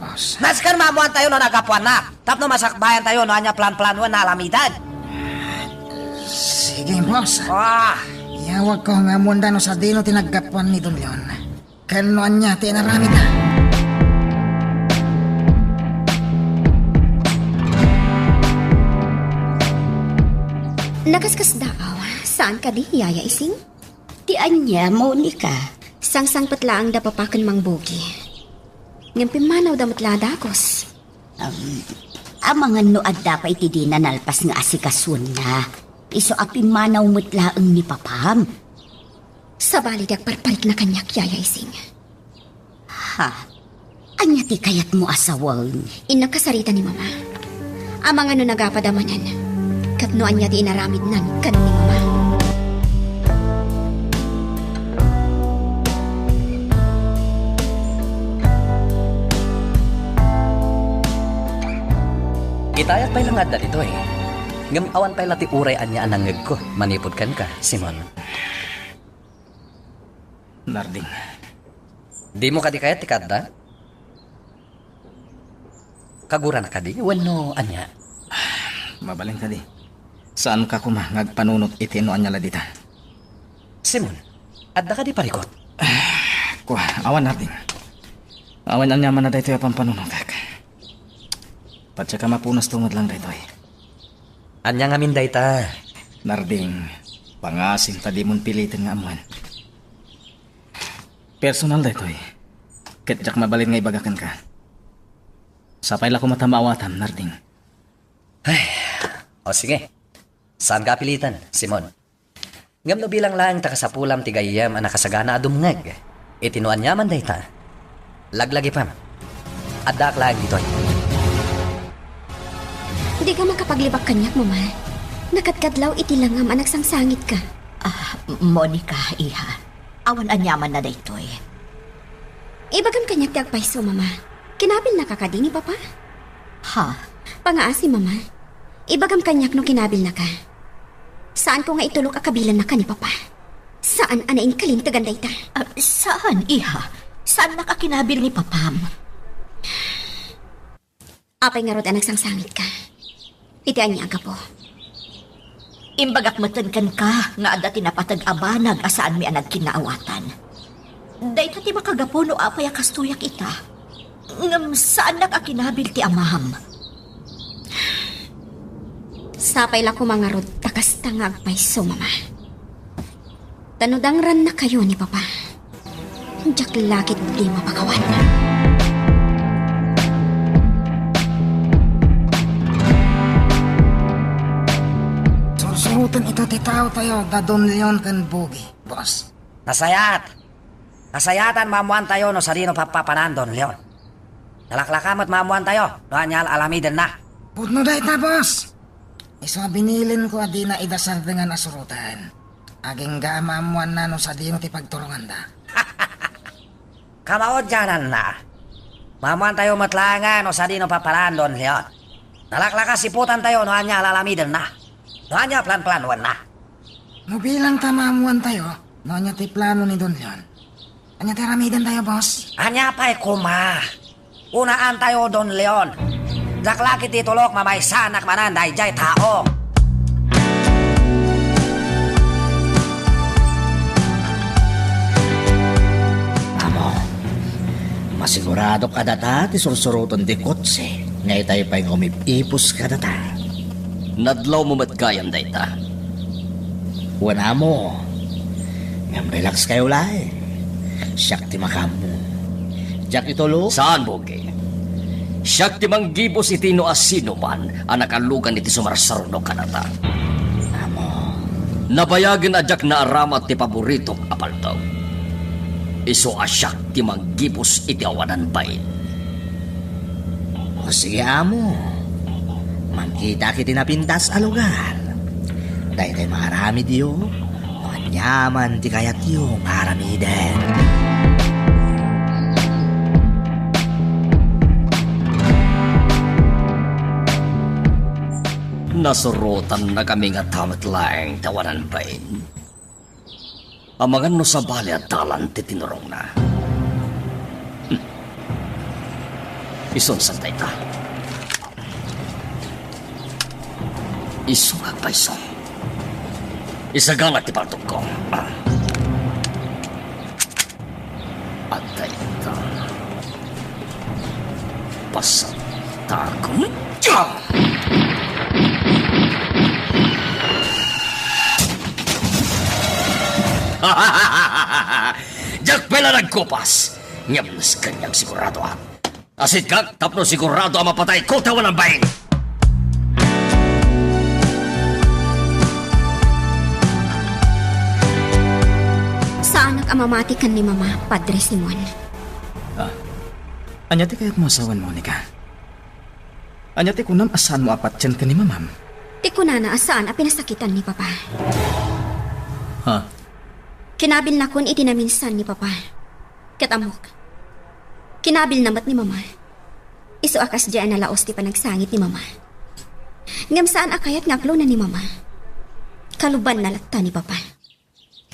Boss. Nasken maammoantayo no naggapuanna, tapno masakbayantayo no ania plan-planoen a aramiden. Sige, boss. Ah. Iyawagko nga ammoanda no sadino ti naggapuan ni Don Leon. Ken no ania ti inaramidna. Nakaskasdaaw, saan kadi, Yaya Ising? Ti ania, Monica? Sangsangpet laeng da Papa ken Mang Bogi. Ngem pimmanawda met la a dagus. Um, amangan no adda pay ti dina nalpas nga asikasuenna. Isu a pimmanaw met laeng ni Papam. Sabali ti agparparikna kaniak, Yaya Ising. Ha? Ania ti kayatmo a sawen? Innak kasarita ni Mama. Amangan no nagapada manen, ket no ania ti inaramidnan ken ni Mama. Dayak pay la nga adda ditoy. Ngem awan pay la ti uray ania a nangngegko manipud kenka, Simon. Narding. Dimo kadi kayat ti kaadda? Kagurana kadi wenno ania? Mabalin kadi. Saanka koma nga agpanunot iti no ania la dita. Simon, adda kadi parikut? Kua, awan, Narding. Awan aniaman a daytoy a pampanunotek. Patiek a mapunasto met lang daytoy. Ania ngamin dayta? Narding, pangasim ta dimon piliten nga ammuen. Personal daytoy. Ket diak mabalin nga ibaga kenka. Sapay la koma ta maawatam, Narding. Ay, o sige. Saanka a piliten, Simon. Ngem no bilang laeng ta kasapulam ti gayyem a nakasagana a dumngeg iti no aniaman dayta, laglagipem. Addaak laeng ditoy. Dika makapaglibak kaniak, Mama. Nakadkadlaw iti langam a nagsangsangitka. Ah, Monica, iha. Awan aniaman na daytoy. Ibagam kaniak ti agpayso, Mama. Kinabilnaka kadi ni Papa? Ha? Pangaasi, Mama. Ibagam kaniak no kinabilnaka. Saanko nga itulok a kabilannaka ni Papa. Saan a nainkalintegan dayta. Ah, saan, iha? Saannak a kinabil ni Papam? Apay ngarud a nagsangsangitka? Iti ania a gapu? Imbagak metten kenka nga adda ti napateg a banag a saanmi a nagkinnaawatan. Dayta ti makagapu no apay a kastoyak ita. Ngem saannak a kinabil ti amam. Sapay la koma ngarud ta kasta nga agpayso, Mama. Ta no dangrannakayo ni Papa, diak la ketdi mapakawan. Sursuroten ita ti taotayo da Don Leon ken Bogi, boss. Nasayaat. Nasayaatan maammoantayo no sadino papapanan, Don Leon. Nalaklaka met maammoantayo no ania la alamidenna. Pudno dayta, boss. Isu a binilinko a dina ida sardengan a suroten. Agingga a maammoanna no sadino ti pagturonganda. Kamaudiananna. Maammoantayo met laengen no sadino papanan, Don Leon. Nalaklaka siputantayo no ania la alamidenna. No ania planplanoenna. No bilang ta maammoantayo no ania ti plano ni Don Leon. Ania ti aramidantayo, boss? Ania pay koma? Unaantayo, Don Leon. Diak la ketdi tulok mamaysanak manen daydiay tao. Amo, masiguradok a data ti sursuroten ti kotse nga itay pay nga umip-ipos kadata. Nadlawmo met gayam dayta. Wen, amo. Ngem relax kayo laeng. Siak ti makaammo. Diak itulok. Saan, Bogi? Siak ti manggibus iti no a sinoman a nakalugan iti sumarsaruno kadata. Amo. Nabayagen a diak naaramat ti paboritok a paldaw. Isu a siak ti manggibus iti awanan bain. O sige, amo. Mangkitak iti napintas a lugar. Daytoy maaramidyo no aniaman ti kayatyo nga aramiden. Nasurotannakami ngata met laeng ti awanan bain. Amangan no sabali a dalan ti tinurongna. Hmm. Isunsan dayta. Isu nga agpayso. Isagana ti paltogko. Ah. Adda ita. Pasagtakon. Ah! Diak pay la nagkupas. Ngem nas kaniak siguradoak. Asitkak tapno sigurado a mapatayko ti awanan bain. Saanak a mamati ken ni Mama, Padre Simon. Ah, ania ti kayatmo a sawen, Monica? Ania ti kunam a saanmo a patien ken ni Mamam? Ti kunana a saan a pinasakitan ni Papa. Ha? Kinabilnakon iti naminsan ni Papa. Ket ammok, kinabilna met ni Mama. Isu a kasdiay a nalaos ti panagsangit ni Mama. Ngem saan a kayat nga aklonen ni Mama. Kalubanna latta ni Papa.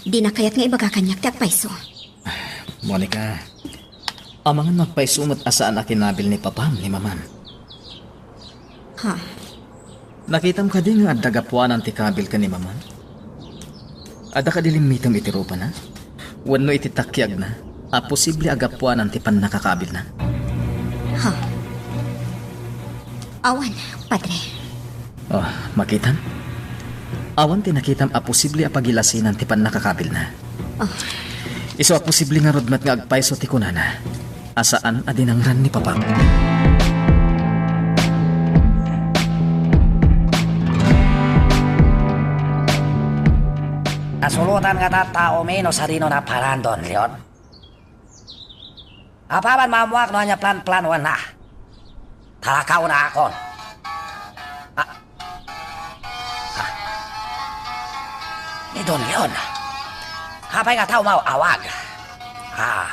Dina kayat nga ibaga kaniak ti agpayso. Monica, amangan no agpayso met a saan a kinabil ni Papam ni Mamam. Ha? Nakitam kadi nga adda gapuanan ti kabil ken ni Mamam? Adda kadi limmitem iti rupana wenno iti takiagna a posible a gapuanan ti pannakakabilna? Ha? Awan, Padre. Oh, makitam? Awan ti nakitam a posible a pagilasinan ti pannakakabilna. Oh. Isu a posible ngarud met nga agpayso ti kunana a saan a dinangran ni Papa. Nasulutan ngata taomi no sadino naparan, Don Leon? Apaman maammuak no ania plan-planuanna. Talakaw na akon. Ah. Ah. Ni Don Leon. Apay nga tao maawag? Ah.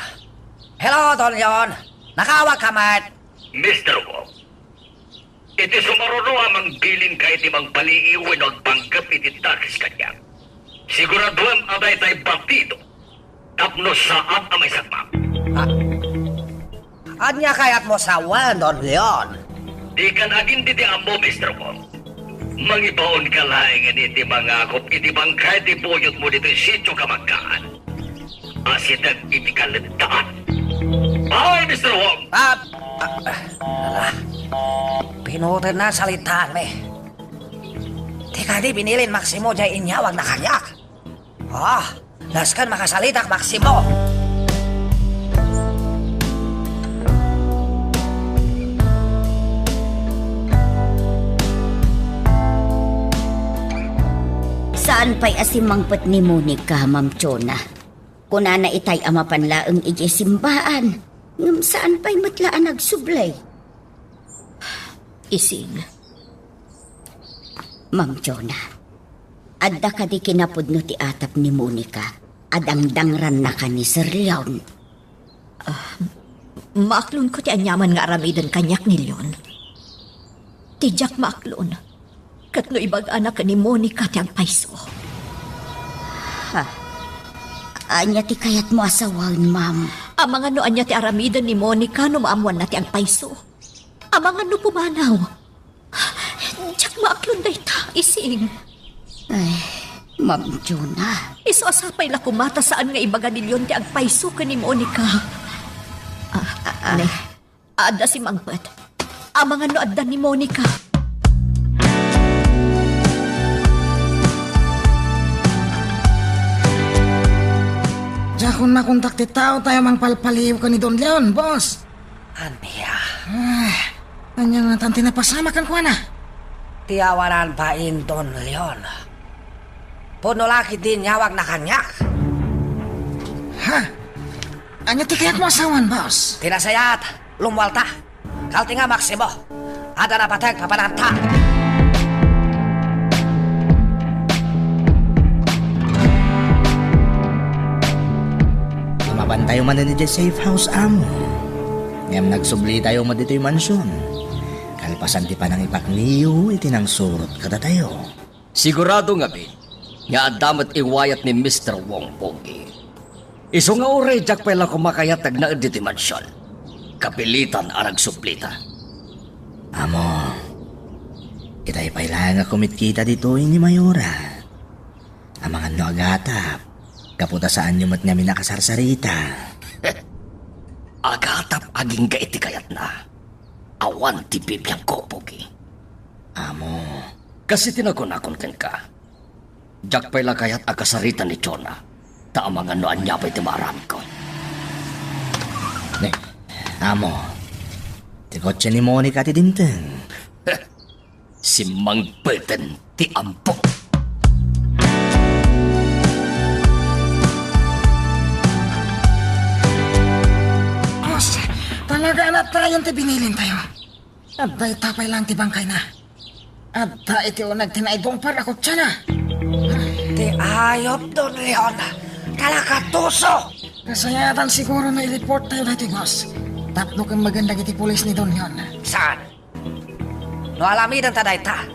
Hello, Don Leon. Nakaawag ka met? Mister Wong, iti sumaruno a mangbilinka iti mangpaliiw wenno agpanggep iti takis kaniak, siguraduem a daytay batido tapno saan a maisagmak. Ah, ania kayatmo sawen, Don Leon? Dikan agin diti ammo, Mister Wong. Mangibaonka laengen iti mangakop iti bangkay ti buyotmo ditoy sitio Kamagkaan. Asideg iti kaledaan. Bye, Mister Wong! Ah, ah, ah, ala. Pinutenna salitaanmi. Ti kadi binilin Maximo diay inyawagna kaniak. Ah, nasken makasalitak, Maximo. Saan pay a simmangpet ni Monica, Ma'am Jonah? Kunana itay a mapan laeng idiay simbaan, ngem saan pay met la a nagsubli. Ising. Ma'am Jonah, adda kadi kinapudno ti atap ni Monica a dangdangranna ken ni Sir Leon? Ah, maaklonko ti aniaman nga aramiden kaniak ni Leon. Ti diak maaklon, ket no ibagana ken ni Monica ti agpayso. Ha? Ania ti kayatmo a sawen, ma'am? Amangan no ania ti aramiden ni Monica no maammoanna ti agpayso. Amangan no pumanaw. Diak maaklon dayta, Ising. Ay, Ma'am Jonah. Isu a sapay la koma ta saan nga ibaga ni Leon ti agpayso ken ni Monica. Ah, ah, ah. Ne. Adda simmangpet. Amangan no adda ni Monica. Diakon makontak ti tao tayo mangpalpaliw ken ni Don Leon, boss. Ania? Ah, ania ngatan ti napasamak kenkuana? Ti awanan bain, Don Leon. Pudno la ketdi inyawagna kaniak. Ha? Ania ti kayatmo a sawen, boss? Ti nasayaat, lummuarta. Kaltenga, Maximo. Adda napateg papananta. Lumabantayo manen idiay safe house, amo. Ngem nagsublitayo met ditoy mansion. Kalpasan ti panangipakniyo iti nangsurot kadatayo. Sigurado ngamin nga adda met iwayat ni Mister Wong, Pogi. Isu nga uray diak pay la koma kayat agnaed ditoy mansion. Kapilitan a nagsublita. Amo, itay pay laeng a kumitkita ditoy ni Mayora. Amangan no agatap, gapu ta saanyo met ngamin a kasarsarita. Agatap agingga iti kayatna. Awan ti bibiangko, Pogi. Amo. Kas iti nakunakon kenka, diak pay la kayat a kasarita ni Jonah, ta amangan no ania pay ti maaramidko. Ne, amo, ti kotse ni Monica ti dimteng. Simmangpeten ti ampo. Boss, talaga a natayen ti binilintayo. Adda ita pay lang ti bangkayna. Adda iti uneg ti naidungper a kotsena. Ti ayop, Don Leon. Talakatuso! Kasayatan siguro no i-report tayo daytoy, boss. Tapno kemmagen dagiti pulis ni Don Leon. Saan? No alamidenta dayta,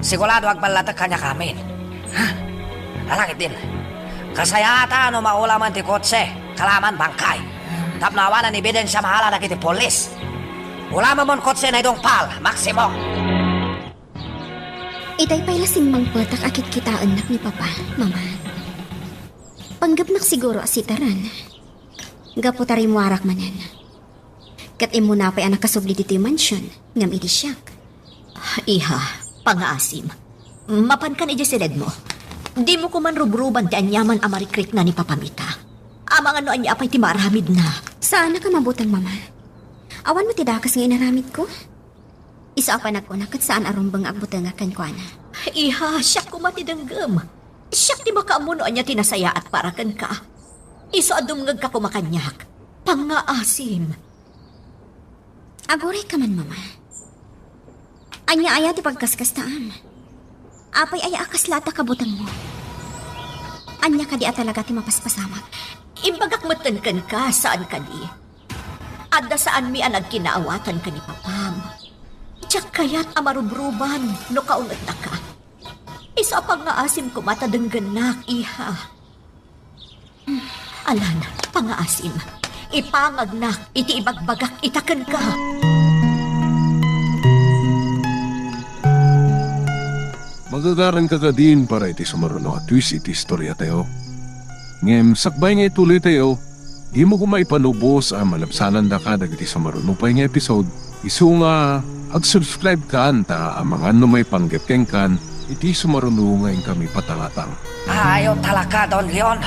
Sigurado agballatek kaniak amin. Ha? Ala ketdin. Kasayaatan no maulamen ti kotse, kalaman bangkay. Tapno awanan ebidensia maala dagiti pulis. Ulamemon kotse, Naidongpal, Maximo. Itay pay la simmangpetak a kitkitaennak ni Papa, Mama. Panggepnak siguro a sitaran. Gapu ta rimmuarak manen. Ket immuna pay a nakasubli ditoy mansion, ngem idi siak. Iha, pangngaasim. Mapankan idiay siledmo. Dimo koman rubruban ti aniaman a marikrikna ni Papam ita. Amangan no ania pay ti maaramidna. Saanak a mabuteng, Mama. Awan met ti dakes nga inaramidko. Isu a panagkuna ket saan a rumbeng nga agbutengak kenkuana. Iha, siak koma ti denggem. Siak ti makaammo no ania ti nasayaat para kenka. Isu a dumngegka koma kaniak. Pangngaasim. Agurayka man, Mama. Ania aya ti pagkaskastaam? Apay aya a kasla ta kabutengmo? Ania kadi a talaga ti mapaspasamak? Imbagak metten kenka, saan kadi? Adda saanmi a nagkinaawatan ken ni Papam. Diak kayat a marubruban no kaungettaka. Isu a pangngaasim koma ta denggennak, iha. Alan, pangngaasim. Ipangagnak iti ibagbagak ita kenka. Magagaranka kadin para iti sumaruno a twist iti istoriatayo. Ngem sakbay nga ituloytayo, dimo koma ipalubos a malabsanandaka dagiti sumaruno pay nga episode. Isu nga ag-subscribe kan ta amangan no maipanggep kenkan iti sumaruno nga inkami patangatang. Ayo talaka, Don Leon.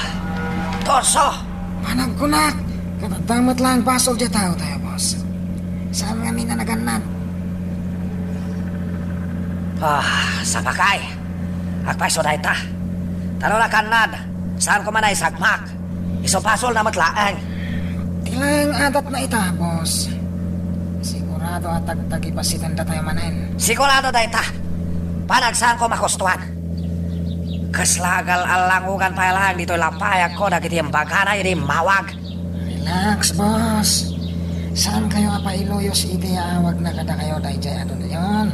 Torso! Panagkunak, ket adda met laeng basol diay taotayo, boss. Saan ngamin a nagannad? Ah, sapakay. Agpayso dayta. Ta no nakannad, saan koma naisagmak. Isu basolna met laeng. Ti laeng adatna ita, boss. Sigurado a tagtagibasitendatayo manen. Sigurado dayta. Panagsaanko makustuan. Kasla agal-allangugan pay laeng ditoy lapayagko dagiti imbagana idi immawag. Relax, boss. Saankayo a pailuyos iti yaawagna kadakayo daydiay a Don Leon.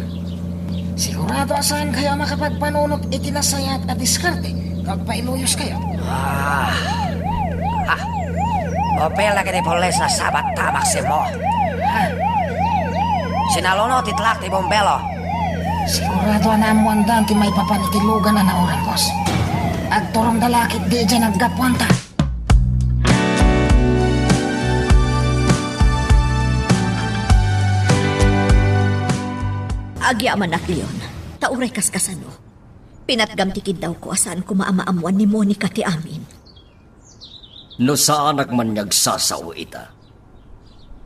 Sigurado a saankayo a makapagpanunot iti nasayaat a diskarte no agpailuyoskayo. Ah. Ah. Upil dagiti pulis a sabatta, Maximo. Ah. Sinaluno ti tlak ti bumbero. Sigurado a naammoandan ti maipapan iti lugan a naoran, boss. Agturongda la ketdi idiay naggapuanta. Agyamanak, Leon, ta uray kaskasano, pinatgam ti kiddawko a saan koma a maammoan ni Monica ti amin. No saanak man nga agsasao ita,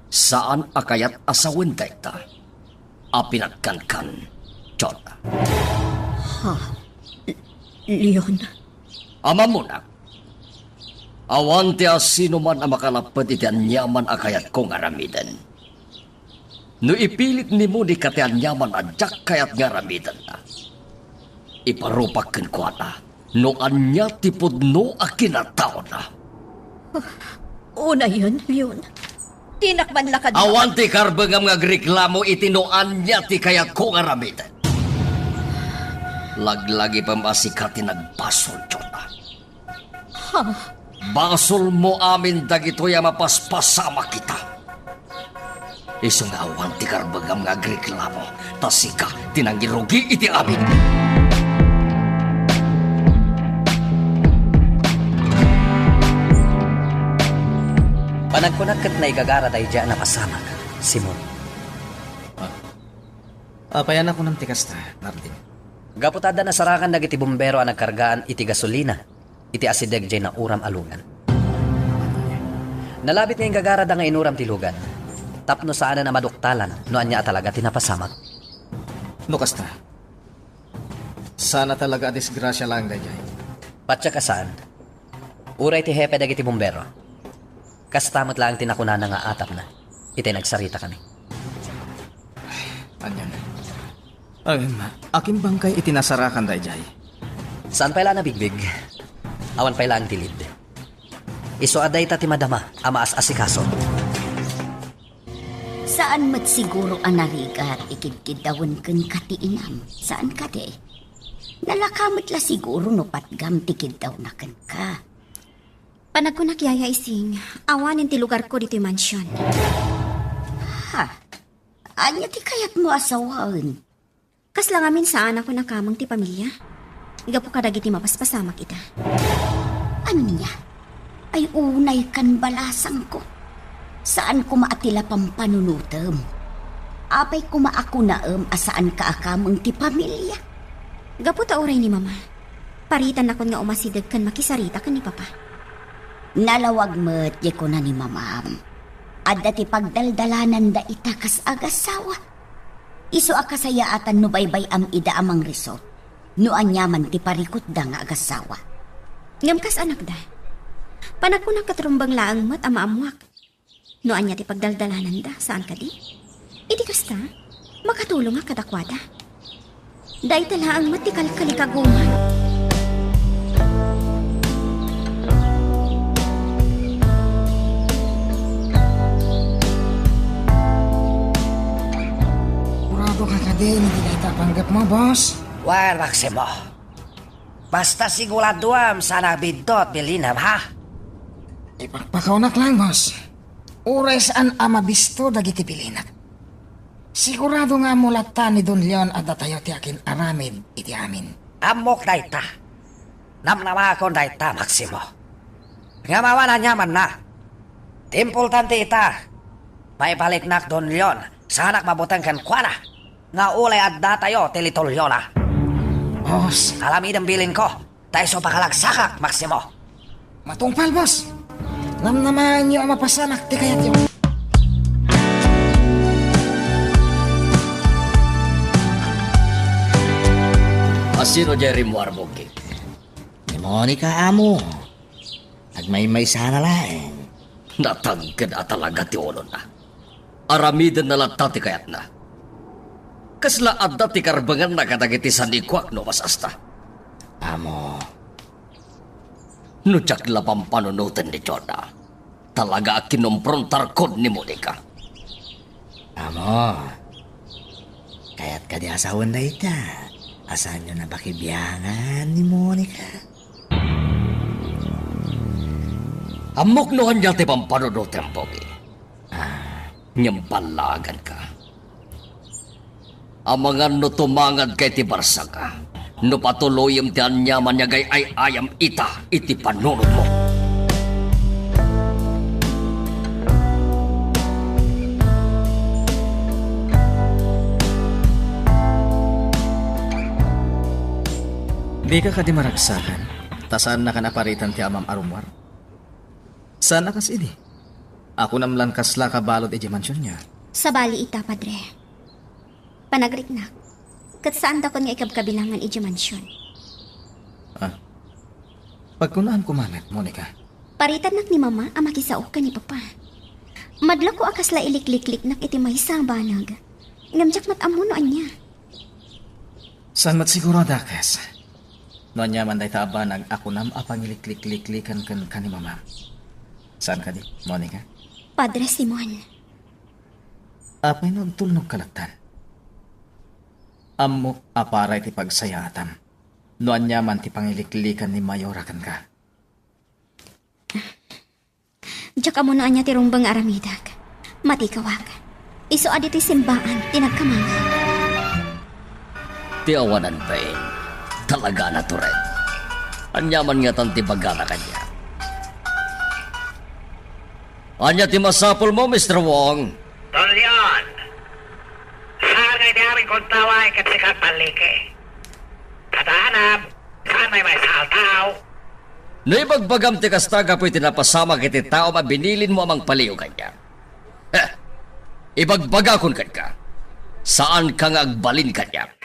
saan a kayat a sawen dayta a pinatgankan, Jota. Ha? Leon? Ammonak, awan ti asinoman a makalapped iti aniaman a kayatko nga aramiden. No ipilit ni Monica ti aniaman a diak kayat nga aramidenna, iparupak kenkuana no ania ti pudno a kinataona. Unayen, Leon. Dinak man la kadi. Awan ti karbengam nga agreklamo iti no ania ti kayatko nga aramiden. Laglagipem a sika ti nagbasol, Jota. Ha? Basolmo amin dagitoy a mapaspasamak ita. Isu nga awan ti karbengam nga agreklamo, ta sika ti nangirugi iti amin. Panagkunak ket naigagara daydiay a napasamak, Simon. Ah. Apay a nakunam ti kasta, Martin? Gapu ta adda nasarakan dagiti bumbero a nagkargaan iti gasolina iti asideg diay nauram a lugan. Nalabit nga inggagarada nga inuram ti lugan tapno saanen a maduktalan no ania a talaga ti napasamak. No kasta, saan a talaga a disgrasia laeng daydiay. Patiek a saan. Uray ti hepe dagiti bumbero. Kasta met laeng ti nakunana nga atapna iti nagsaritakami. Anian? Em, akin bangkay iti nasarakan daydiay? Saan pay la a nabigbig? Awan pay laeng ti lead. Isu a dayta ti madama a maas-asikaso. Saan met siguro a narigat ti kidkiddawen kenka ti inam, saan kadi? Nalaka met la siguro no patgam ti kiddawna kenka. Panagkunak, Yaya Ising, awanen ti lugarko ditoy mansion. Ha? Ania ti kayatmo a sawen? Kasla ngamin saanakon a kameng ti pamilia gapu kadagiti mapaspasamak ita. Ania? Ay, unay kan balasangko. Saan koma a ti la pampanunotem. Apay koma a kunaem a saanka a kameng ti pamilia? Gapu ta uray ni Mama, paritannakon nga umasideg ken makisarita ken ni Papa. Nalawag met ti kuna ni Mamam. Adda ti pagdaldalananda ita kas agasawa. Isu a kasayaatan no baybay-am ida a mangriso, no aniaman ti parikutda nga agasawa. Ngem kas anakda, panagkunak ket rumbeng laeng met a maammuak no ania ti pagdaldalananda, saan kadi? Iti kasta, makatulongak kadakuada. Dayta laeng met ti kalkalikaguman. Sigurado ka kadi iti dayta a panggepmo, boss? Wen, Maximo. Basta siguraduem saan a biddut bilinem, ha? Ipakpakawnak laeng, boss. Uray saan a mabisto dagiti bilinak. Sigurado nga ammo latta ni Don Leon a datayo ti akin-aramid iti amin. Ammok dayta. Namnamakon dayta, Maximo. Ngem awan aniamanna. Ti importante ita, maibaliknak Don Leon, saanak mabuteng kenkuana, nga ulay addatayo ti litolyona. Boss. Aramidem bilinko. Ta isu pakalagsakak, Maximo. Matungpal, boss. Namnamaenyo a mapasamak ti kayatyo. Asino diay rimmuar, Buging? Ni Monica, amo. Agmaymaysana laeng. Natangked a talaga ti ulona. Aramidenna latta ti kayatna. Kasla adda ti karbenganna kadagiti sanikuak no mas-asta. Amo. No diak la pampanunoten ni Jonah, talaga a kinumprontarkon ni Monica. Amo. Kayat kadi a sawen dayta a saanyo napakibiangan ni Monica? Ammok no ania ti pampanunotem, Pogi. Ah. Ngem ballaganka. Amangan no tumangad ka iti barsaka, no patuloyem ti aniaman nga agay-ay-ayam ita iti panunotmo. Dika kadi maragsakan, ta saannakan a paritan ti amam a rummuar? Saan a kas idi? Akunam lan kasla kabalud idiay mansionyo. Sabali ita, Padre. Panagriknak, ket saandakon nga ikabkabilangan idiay mansion. Ah. Pagkunaam koma met, Monica. Paritannak ni Mama a makisao ken ni Papa. Madlako a kasla iliklikliknak iti maysa a banag. Ngem diak met ammo no ania. Saan met siguro a dakes? No aniaman dayta a banag a kunam a pangiliklikliklikan kenka ni Mamam. Saan kadi, Monica? Padre Simon. Apay no agtulnogka lattan? Ammok a para iti pagsayaatam no aniaman ti pangiliklikan ni Mayora kenka. Diak ammo no ania ti rumbeng nga aramidek. Matikawak. Isu a ditoy simbaan ti nagkamangam. Ti awanan bain, talaga a natured. Aniaman ngatan ti bagana kaniak? Ania ti masapulmo, Mister Wong? Don Leon, saan nga idi amin kuntawa ket sika palliki? Tadanam, saan may maysa a tao? No ibagbagam ti kasta gapu iti napasamak iti taom a binilinmo a mangpaliw kaniak. Heh! Ibagbagakon kenka, saanka nga agbalin kaniak.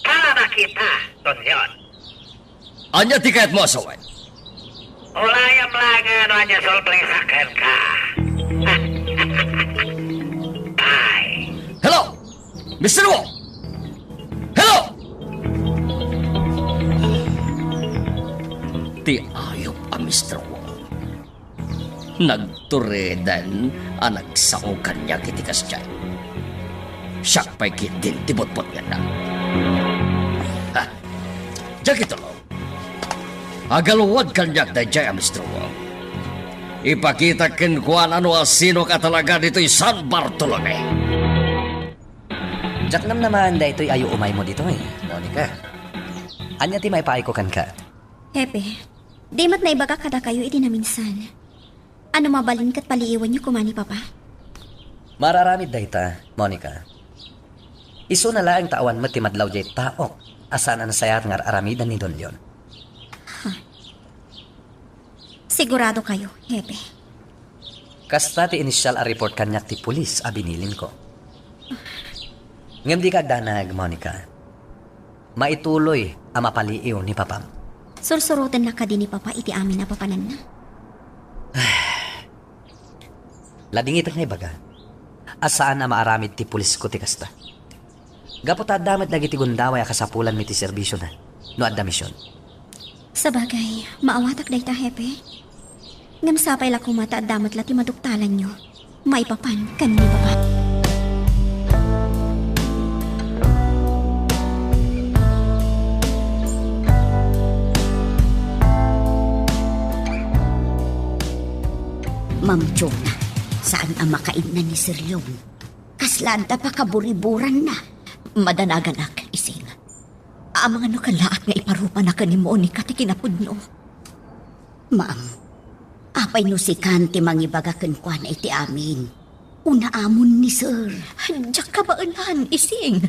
Para kita, Don Leon. Ania ti kayatmo a sawen? Ulayam laeng no ania surpresa kenka. Bye. Hello! Mister Wong! Hello! Ti ayup a Mister Wong. Nag- Tureden a nagsao kaniak iti kasdiay. Siak pay ketdin ti butbutngenna. Ha! Diak itulong. Agaluad kaniak daydiay a Mister Wong. Ipakitak kenkuana no asino ka talaga ditoy San Bartolome. Diak namnamaen daytoy a yuumaymo ditoy, Monica. Ania ti maipaayko kenka? Hepe, di met naibagak kadakayo iti naminsan. Ano mabalin ket paliiwanyo koma ni Papa? Maararamid dayta, Monica. Isuna laeng ta awan met ti madlaw diay taok a saan a nasayaat nga ar-aramiden ni Don Leon. Ha. Sigurado kayo, Hepe? Kasta ti initial a report kaniak ti pulis a binilinko. Ngem dika agdanag, Monica. Maituloy a mapaliiw ni Papam. Sursurotennak kadi ni Papa iti amin a papananna? Ladingitek nga ibaga a saan a maaramid ti pulisko ti kasta. Gapu ta adda met dagiti gundaway a kasapulanmi ti serbisiona no adda mision. Sabagay, maawatak dayta, Hepe. Ngem sapay la koma ta adda met la ti maduktalanyo maipapan ken ni Papa. Ma'am Jonah, saan a makainna ni Sir Leon? Kasla adda pakaburiburanna. Madanaganak, Ising. Amangan no kallaak nga iparupanak ken ni Monica ti kinapudno. Ma'am, apay no sikan ti mangibaga kenkuana iti amin? Unaamon ni Sir. Diak kabaelan, Ising.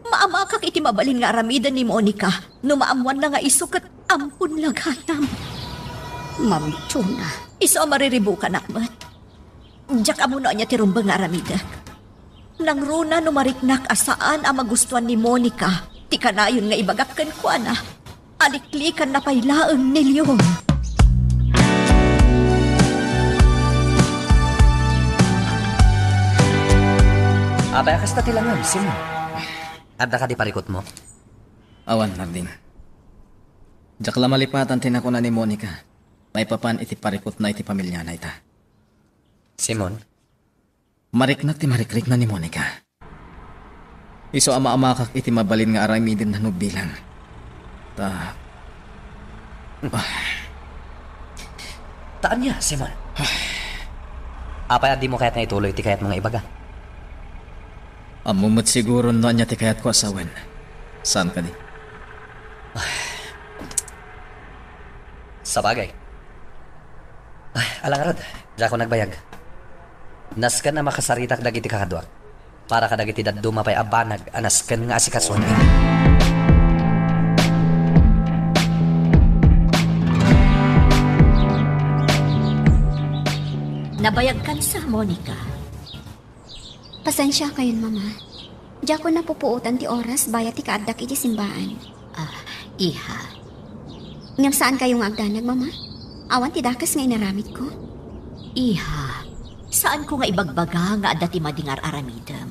Maamakak iti mabalin nga aramiden ni Monica no maammoanna nga isu ket ampon la gayam. Ma'am Jonah. Isu a mariribukanak met. Diak ammo no ania ti rumbeng nga aramidek. Nangruna no mariknak a saan a magustuan ni Monica ti kanayon nga ibagak kenkuana. Aliklikanna pay laeng ni Leon. Apay a kasta ti langam, Simon? Adda kadi parikutmo? Awan, Narding. Diak la malipatan ti nakuna ni Monica maipapan iti parikutna iti pamiliana ita. Simon? Mariknak ti marikrikna ni Monica. Isu a maamakak iti mabalin nga aramidenna no bilang. Ta, ah. Ta ania, Simon? Apay a dimo kayat nga ituloy ti kayatmo nga ibaga? Ammo met siguro no ania ti kayatko a sawen. Saan kadi? Sabagay. Ay, ala ngarud, diakon agbayag. Nasken a makasaritak dagiti kakaduak para kadagiti dadduma pay a banag a nasken nga asikasuenmi. Nabayagkan sa, Monica. Pasensiakayon, Mama. Diakon napupuotan ti oras bayat ti kaaddak iti simbaan. Ah, iha. Ngem saankayo nga agdanag, Mama? Awan ti dakes nga inaramidko. Iha, saanko nga ibagbaga nga adda ti madi nga ar-aramidem.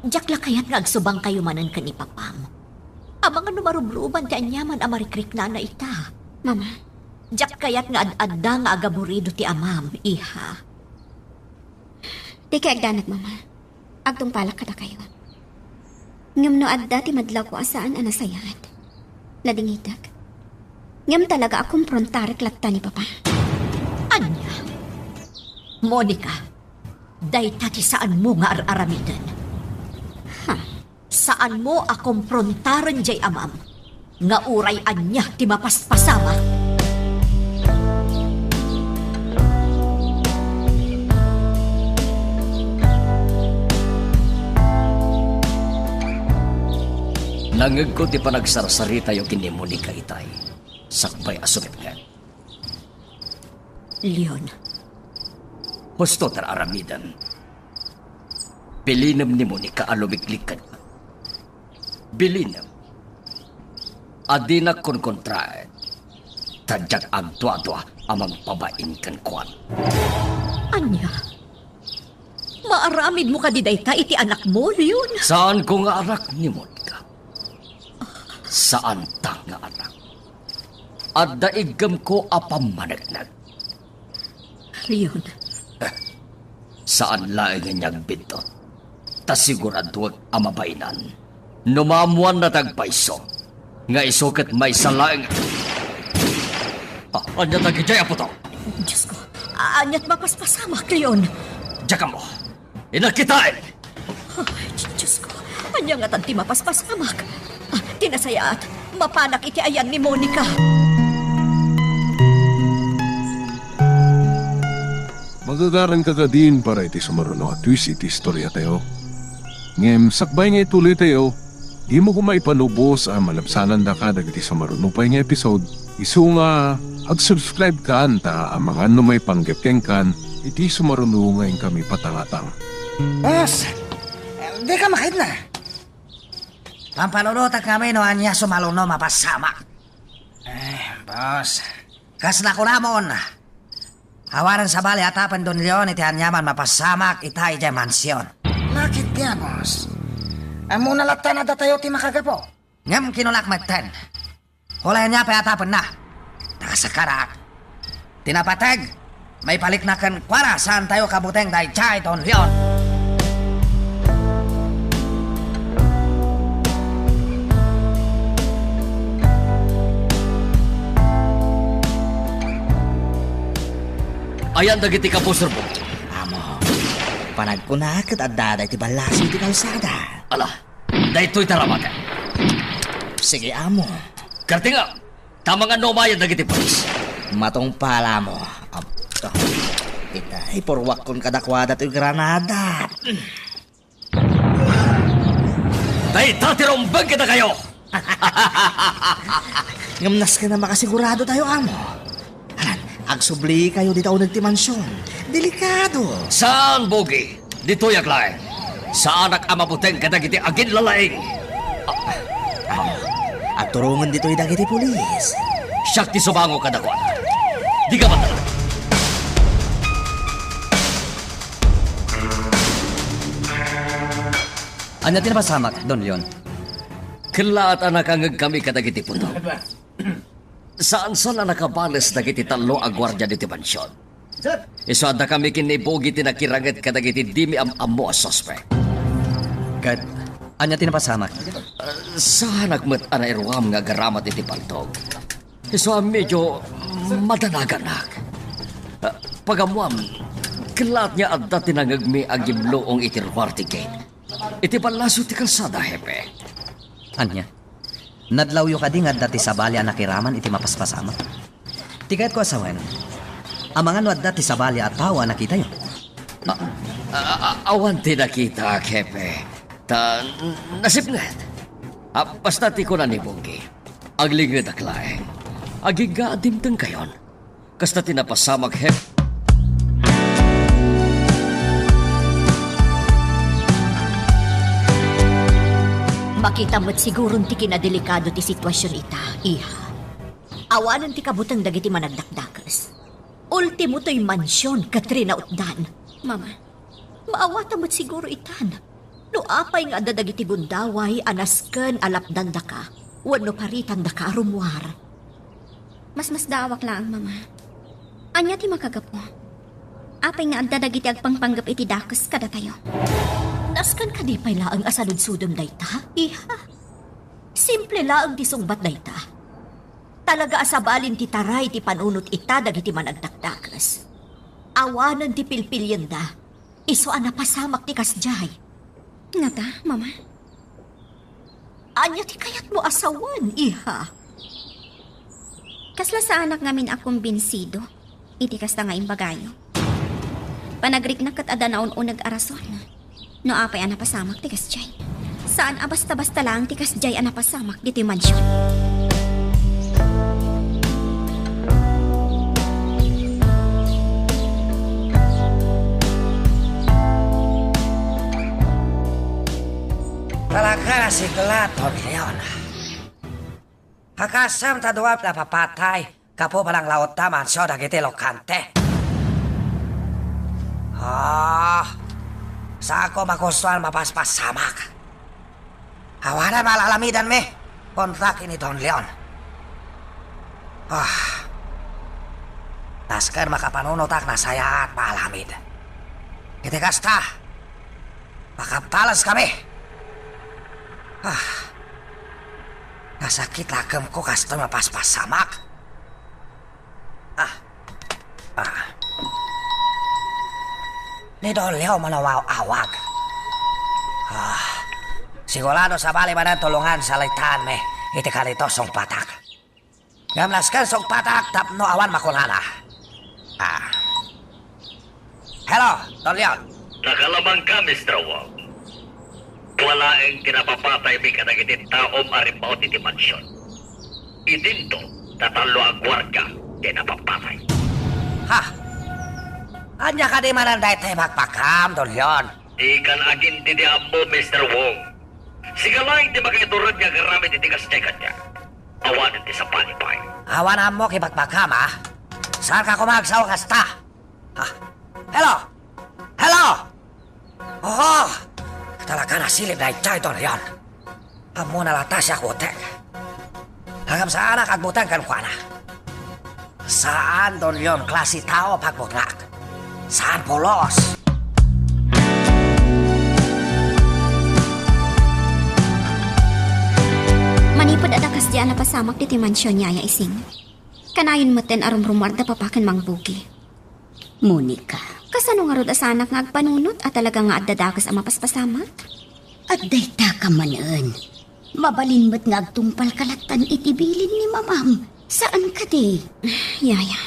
Diak la kayat nga agsubangkayo manen ken ni Papam. Amangan no marubruban ti aniaman a marikriknana ita. Mama. Diak kayat nga ad-adda nga agaburido ti amam, iha. Dikay agdanag, Mama. Agtungpalak kadakayo. Ngem no adda ti madlawko a saan a nasayaat, ladingitek. Ngem talaga a komprontarek latta ni Papa. Ania? Monica, dayta ti saanmo nga ar-aramiden. Ha? Saanmo a komprontarem diay amam nga uray ania ti mapaspasamak. Nangngegko ti panagsarsaritayo ken ni Monica itay, sakbay a sumipnget. Leon. Husto ti ar-aramidem. Bilinem ni Monica a lumiglig kenka. Bilinem a dinak konkontraen, ta diak agduadua a mangpabain kenkuana. Ania? Maaramidmo kadi dayta iti anakmo, Leon? Saanko nga anak ni Monica. Saanta nga anak. Adda iggemko a pammaneknek. Leon, Saan laengen nga agbiddut. Ta siguraduek a mabainan. No maammuanna ti agpayso, nga isu ket maysa laeng. Ah, ania dagidiay, Apo Tong? Diosko, aniat mapaspasamak, Leon? Diak ammo. Innak kitaen! Ay, Diosko, ania ngatan ti mapaspasamak? Ah, ti nasayaat, mapanak iti ayan ni Monica. Magagaranka kadin para iti sumaruno a twist iti istoriatayo. Ngem sakbay nga ituloytayo, dimo koma ipanubos a malabsanandaka dagiti sumaruno pay nga episode. Isu nga, ag-subscribe kan ta amangan no maipanggep kenkan iti sumaruno nga inkami patangatang. Boss, dika makidna. Pampanunotak kami no ania sumaruno mapaspasamak. Eh, boss. Kas nakunamon, awanen sabali a tapen Don Leon iti aniaman mapaspasamak ita idiay mansion. Nakit dia, boss. Ammona latta nga datayo ti makagapu. Ngem kinunak metten. Uray ania pay a tapenna. Ta kas karak, ti napateg, maipalikna kenkuana, saantayo kabuteng daydiay Don Leon. Ayan dagiti kabuserbong. Amo, panagkuna ket adda daytoy ballaso iti kalsada. Ala, daytoy ti aramaten. Sige, amo. Kartinga, ta amangan no umayen dagiti pulis. Matungpal, amo. Ab-, ita, ipurwakkon kadakuada toy granada. Dayta ti rumbeng kadakayo! Ngem nasken a makasigurado tayo, amo. Alan, agsubli kayo dita uneg ti mansion. Delikado. Saan, Bogi? Ditoyak laeng. Saanak a mabuteng kadagiti aginlalaing. Ah, ah, agturongen ditoy dagiti pulis. Siak ti subango kadakuada. Dika matala. Ania ti napasamak, Don Leon? Kellaat a nakangngeg kami kadagiti putok. Saan-saan a nakabales dagiti tallo a guardia ditoy mansion. Isu a dakami ken ni Bogi ti nakiranget kadagiti dimi am-ammo a suspek. Ket ania ti napasamak? Ah, saanak met a nairuam nga agaramat iti paltog. Isu a medyo madanaganak. Ah, pagammoam, kellaat nga adda ti nangngegmi a gimluong iti ruar ti gate. Iti ballaso ti kalsada, Hepe. Ania? Nadlawyo kadi nga adda ti sabali a nakiraman iti mapaspasamak? Ti kayatko a sawen, amangan no adda ti sabali a tao a nakitayo? A-, a-, a-, awan ti nakitak, Hepe. Ta, n-, nasipnget. A, basta ti kuna ni Bogi, aglingedak laeng. Agingga a dimtengkayon. Kasta ti napasamak, Hep. Makitam met siguron ti kinadelikado ti situasion ita, iha. Awanen ti kabuteng dagiti managdakdakes. Ultimo toy mansion ket rinautdan. Mama, Maawata met siguro itan. No apay nga adda dagiti gundaway a nasken a lapdandaka wenno paritandaka a rummuar. Masmasdaawak laeng, Mama. Ania ti makagapu? Apay nga adda dagiti agpangpanggep iti dakes kadatayo? Nasken kadi pay laeng a saludsodem dayta, iha? Simple laeng ti sungbat dayta. Talaga a sabalin ti taray ti panunot ita dagiti managdakdakes. Awanen ti pilpilienda. Isu a napasamak ti kasdiay. Ngata, Mama? Ania ti kayatmo a sawen, iha? Kasla saanak ngamin a kumbinsido iti kasta nga imbagayo. Panagriknak ket adda naun-uneg a rason no apay a napasamak ti kasdiay. Saan a basta-basta laeng ti kasdiay a napasamak ditoy mansion. Talaga, nasigla, Don Leon. Kakasam ta dua ti napapatay gapu pananglautta mansion dagiti lokante. Ah, saanko magustuan mapaspasamak. Awanen maalamidanmi, kuntak ni Don Leon. Ah, nasken makapanunotak, nasayaat maalamid. Iti kasta, makabtaleskami. Ah, nasakit lakemko kastoy mapaspasamak. Ah, ah. Ni Don Leon manawaw-awag. Ah, sigurado sabali manen tulongan salitaanmi iti kalito sungpatak. Ngem nasken sungpatak tapno awan makunana. Ah. Hello, Don Leon. Nakalamangka, Mister Wong. Dua laeng ti napapataymi kadagiti taom a rimmaut iti mansion. Idinto, tatallo a guardia ti napapatay. Ha? Ania kadi manen daytoy bakbakam, Don Leon? Dikan agintidi ammo, Mister Wong. Sika laeng ti makaitured nga agaramid iti kasdiay kaniak. Awanen ti sabali pay. Awan ammo ti bakbakam, a? Saanka koma agsao kasta? Ha? Hello? Hello? Oo! Talaga nasilip daytoy, Don Leon. Ammona latta ti agbuteng. Ngem saanak agbuteng kenkuana. Saan, Don Leon, klase tao pagbutengak. Saan pulos. Manipud adda kasdiay a napasamak ditoy mansion, Yaya Ising. Kanayon metten a rumrumuar da Papa ken Mang Bugi. Monica. Kasano ngarud a saanak nga agpanunot a talaga nga adda dakes a mapaspasamak? Adda ita ka manen. Mabalin met nga agtungpalka lattan iti bilin ni Mamam. Saan kadi? Yaya.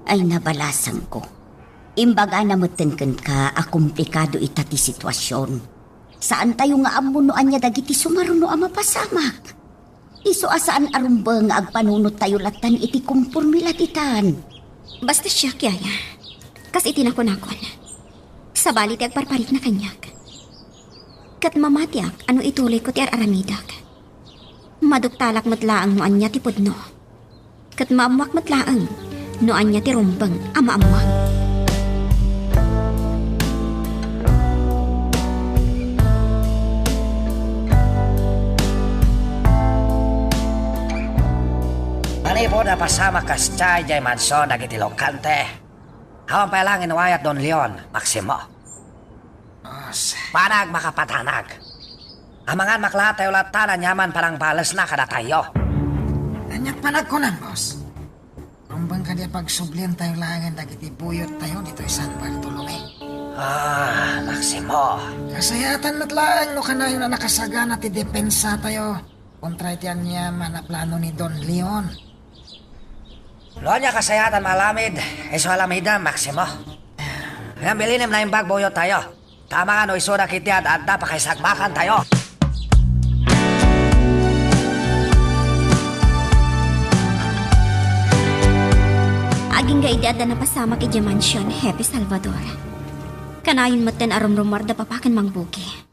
Ay, nabalasangko. Imbagana metten kenka a komplikado ita ti situasion. Saantayo nga ammo no ania dagiti sumaruno a mapasamak. Isu a saan a rumbeng nga agpanunottayo lattan iti kompormidad itan. Basta siak, Yaya. Kas iti nakunakon, sabali ti agparparikna kaniak. Ket mamatiak a no ituloyko ti ar-aramidek. Maduktalak met laeng no ania ti pudno. Ket maammoak met laeng no ania ti rumbeng a maammoak. Manipud napasamak kasta idiay mansion dagiti lukante, awan pay laeng inwayat, Don Leon, Maximo. Boss. Panag makapatanag. Amangan maklattayo latta aniaman panangbalesna kadatayo. Aniat panagkunam, boss? Rumbeng kadi a pagsubliantayo laengen dagiti buyottayo ditoy San Bartolome? Ah, Maximo. Kasayatan met laeng no kanayon a nakasagana ti depensatayo kontra iti aniaman a plano ni Don Leon. No ania kasayatan maalamid, isu alamidem, Maximo. Ngem bilinim naimbag buyottayo. Tama nga no isuda ketdi ad-adda pakaisagmakantayo. Agingga idi adda napasamak idiay mansion, Hepe Salvador. Kanayon metten a rumrumuar da Papa ken Mang Bugi.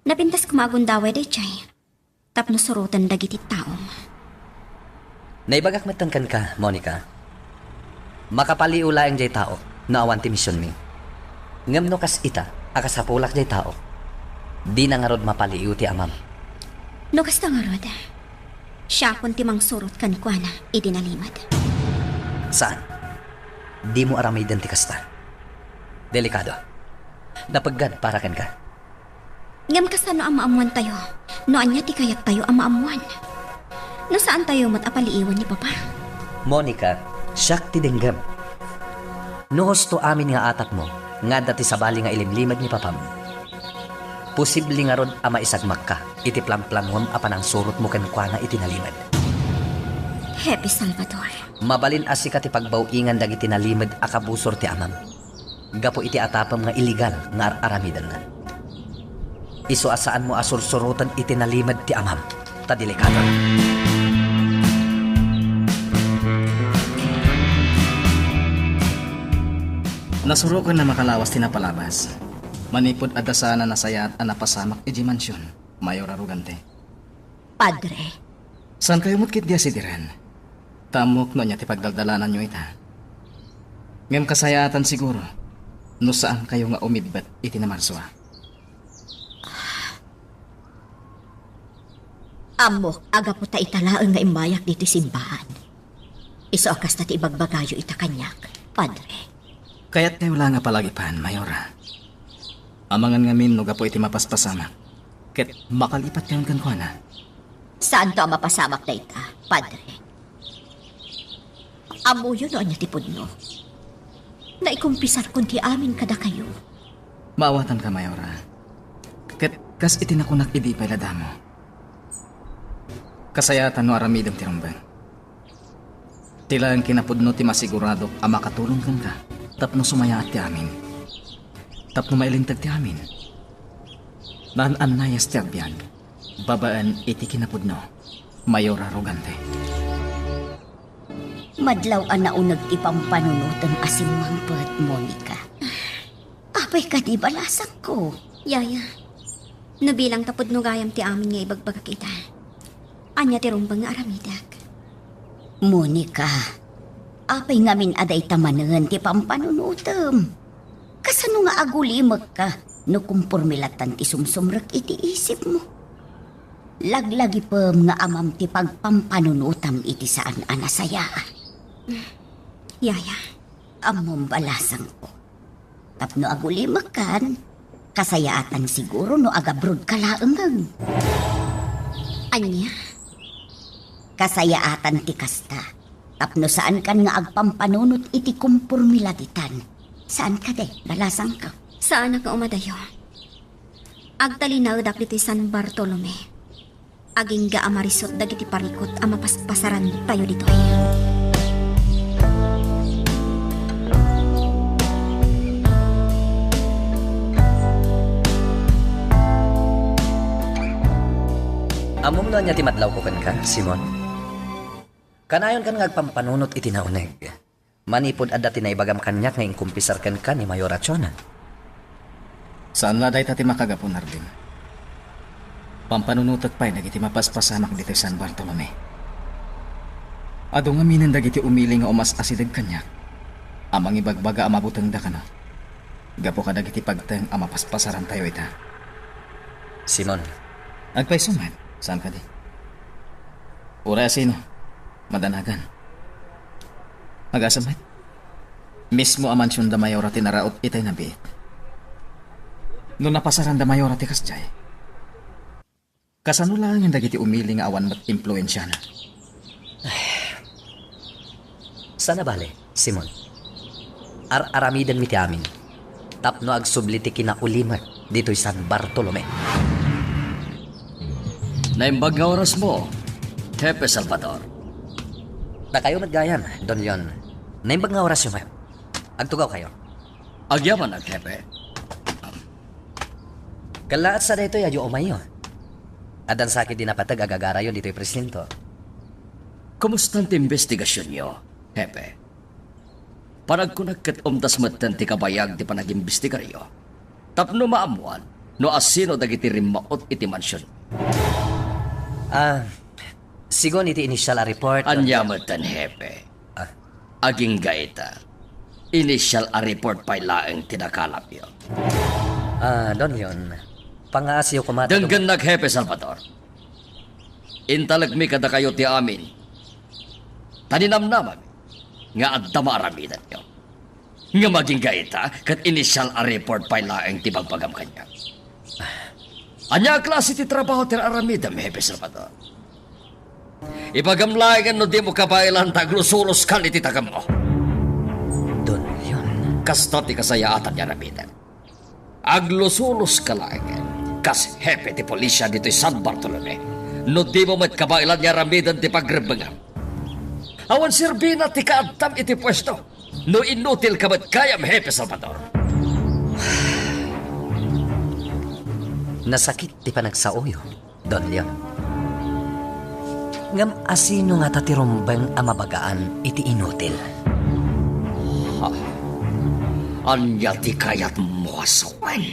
Napintas koma a gundaway daydiay tapno suroten dagiti taom. Naibagak metten kenka, Monica. Makapaliiw laeng jay tao no awan ti misionmi. Ngem no kas ita a kasapulak jay tao, dina ngarud mapaliiw ti amam. No kasta ngarud, siakon ti mangsurot kenkuana idi nalimed. Saan. Dimo aramiden ti kasta. Delikado. Napeggad para kenka. Ngem kasano a maammoantayo no ania ti kayattayo a maammoan? No saantayo met a paliiwen ni Papa? Monica, siak ti denggem. No husto amin nga atapmo nga adda ti sabali nga ilimlimed ni Papam, posible ngarud a maisagmakka iti planplanuem a panangsurotmo kenkuana iti nalimed. Hepe Salvador. Mabalin a sika ti pagbaw-ingan dagiti nalimed a kabusor ti amam gapu iti atapem nga illegal nga ar-aramidenna. Isu a saanmo a sursuroten iti nalimed ti amam, ta delikado. Nasuroken a makalawas ti napalabas. Manipud adda saan a nasayaat a napasamak idiay mansion, Mayor Arrogante. Padre. Saankayo met ketdi a sidiren. Ta ammok no ania ti pagdaldalananyo ita. Ngem kasayaatan siguro no saankayo nga umibbet iti namarsua. Ammok a gapu ta ita laeng nga immayak ditoy simbahan. Isu a kasta ti ibagbagayo ita kaniak, Padre. Kayatkayo la nga palagipan, Mayora. Amangan ngamin no gapu iti mapaspasamak, ket makalipatkayon kenkuana. Saanto a mapasamak dayta, Padre. Ammoyo no ania ti pudno. Naikumpisarkon ti amin kadakayo. Maawatanka, Mayora. Ket kas iti nakunak idi pay la damo, kasayaatan no aramidem ti rumbeng. Ti laeng kinapudno ti masiguradok a makatulong kenka tapno sumayaat ti amin. Tapno mailinteg ti amin. Naan-annayas ti agbiag babaen iti kinapudno, Mayora Rogante. Madlaw a nauneg ti pampanunotem a simmangpet, Monica. Apay kadi balasangko? Yaya, no bilang ta pudno gayam ti amin nga ibagbagak ita, ania ti rumbeng nga aramidek? Monica, apay ngamin a dayta manen ti pampanunotem? Kasano nga agulimekka no kumporme latan ti sumsumrek iti isipmo? Laglagipem nga amam ti pagpampanunotam iti saan a nasayaat. Yaya. Ammom, balasangko. Tapno agulimekkan, kasayaatan siguro no agabrodka laengen. Ania? Kasayaatan ti kasta. Tapno saankan nga agpampanunot iti kumporme la ditan. Saan kadi, balasangko? Saanak nga umadayo. Agtalinaedak ditoy San Bartolome. Agingga a marisut dagiti parikut a mapaspasarantayo ditoy. Ammom no ania ti madlawko kenka, Simon? Kanayonkan nga agpampanunot iti nauneg. Manipud adda ti naibagam kaniak nga inkumpisar kenka ni Mayor Achonan. Saan la dayta ti makagapu, Nardin. Pampanunotek pay dagiti mapaspasamak ditoy San Bartolome. Adu ngaminen dagiti umili nga umas-asideg kaniak a mangibagbaga a mabutengda kano gapu kadagiti pagteng a mapaspasarantayo ita. Simon. Agpayso met, saan kadi? Uray a sino, madanagan. Agasam met. Mismo a mansion da Mayora ti naraot itay nabiit. No napasaran da Mayora ti kasjay, kasano laengen dagiti umili nga awan met impluensiana? Saan a bale, Simon. Ar-aramidenmi ti amin tapno agsubli ti kinaulimek ditoy San Bartolome. Naimbag nga orasmo, Hepe Salvador. Dakayo met gayam, Don Leon. Naimbag nga orasyo met. Agtugawkayo. Agyamanak, Hepe. Kellaat sa daytoy, adyo umayyo. Addan sakit di napateg a gagarayo ditoy presinto. Kumustan ti imbestigasionyo, Hepe? Panagkunak ket umtas metten ti kabayag ti panagimbestigaryo tapno maammoan no asino dagiti rimmaot iti mansion. Ah, sigun iti initial a report, Ania metten, Hepe? Ah. Agingga ita, initial a report pay laeng ti nakalapyo. Ah, Don Leon, pangaasiyo koma ta Denggennak, Hepe Salvador. Intalekmi kadakayo ti amin. Ta ninamnamami nga adda maaramidenyo. Ngem agingga ita, ket initial a report pay laeng ti bagbagam kaniak. Ania a klase ti trabaho ti aramidem, Hepe Salvador? Ibagam laengen no dimo kabaelan ta aglusulos kan iti tagemmo. Don Leon. Kasta ti kasayaatan ti aramidem. Aglusuloska laengen kas hepe ti pulisya ditoy San Bartolome no dimo met kabaelan nga aramiden ti pagrebbengam. Awan serbina ti kaaddam iti puesto no inutilka met gayam, Hepe Salvador. Nasakit ti panagsaoyo, Don Leon. Ngem asino ngata ti rumbeng a mabagaan iti inutil? Ha? Ania ti kayatmo a sawen?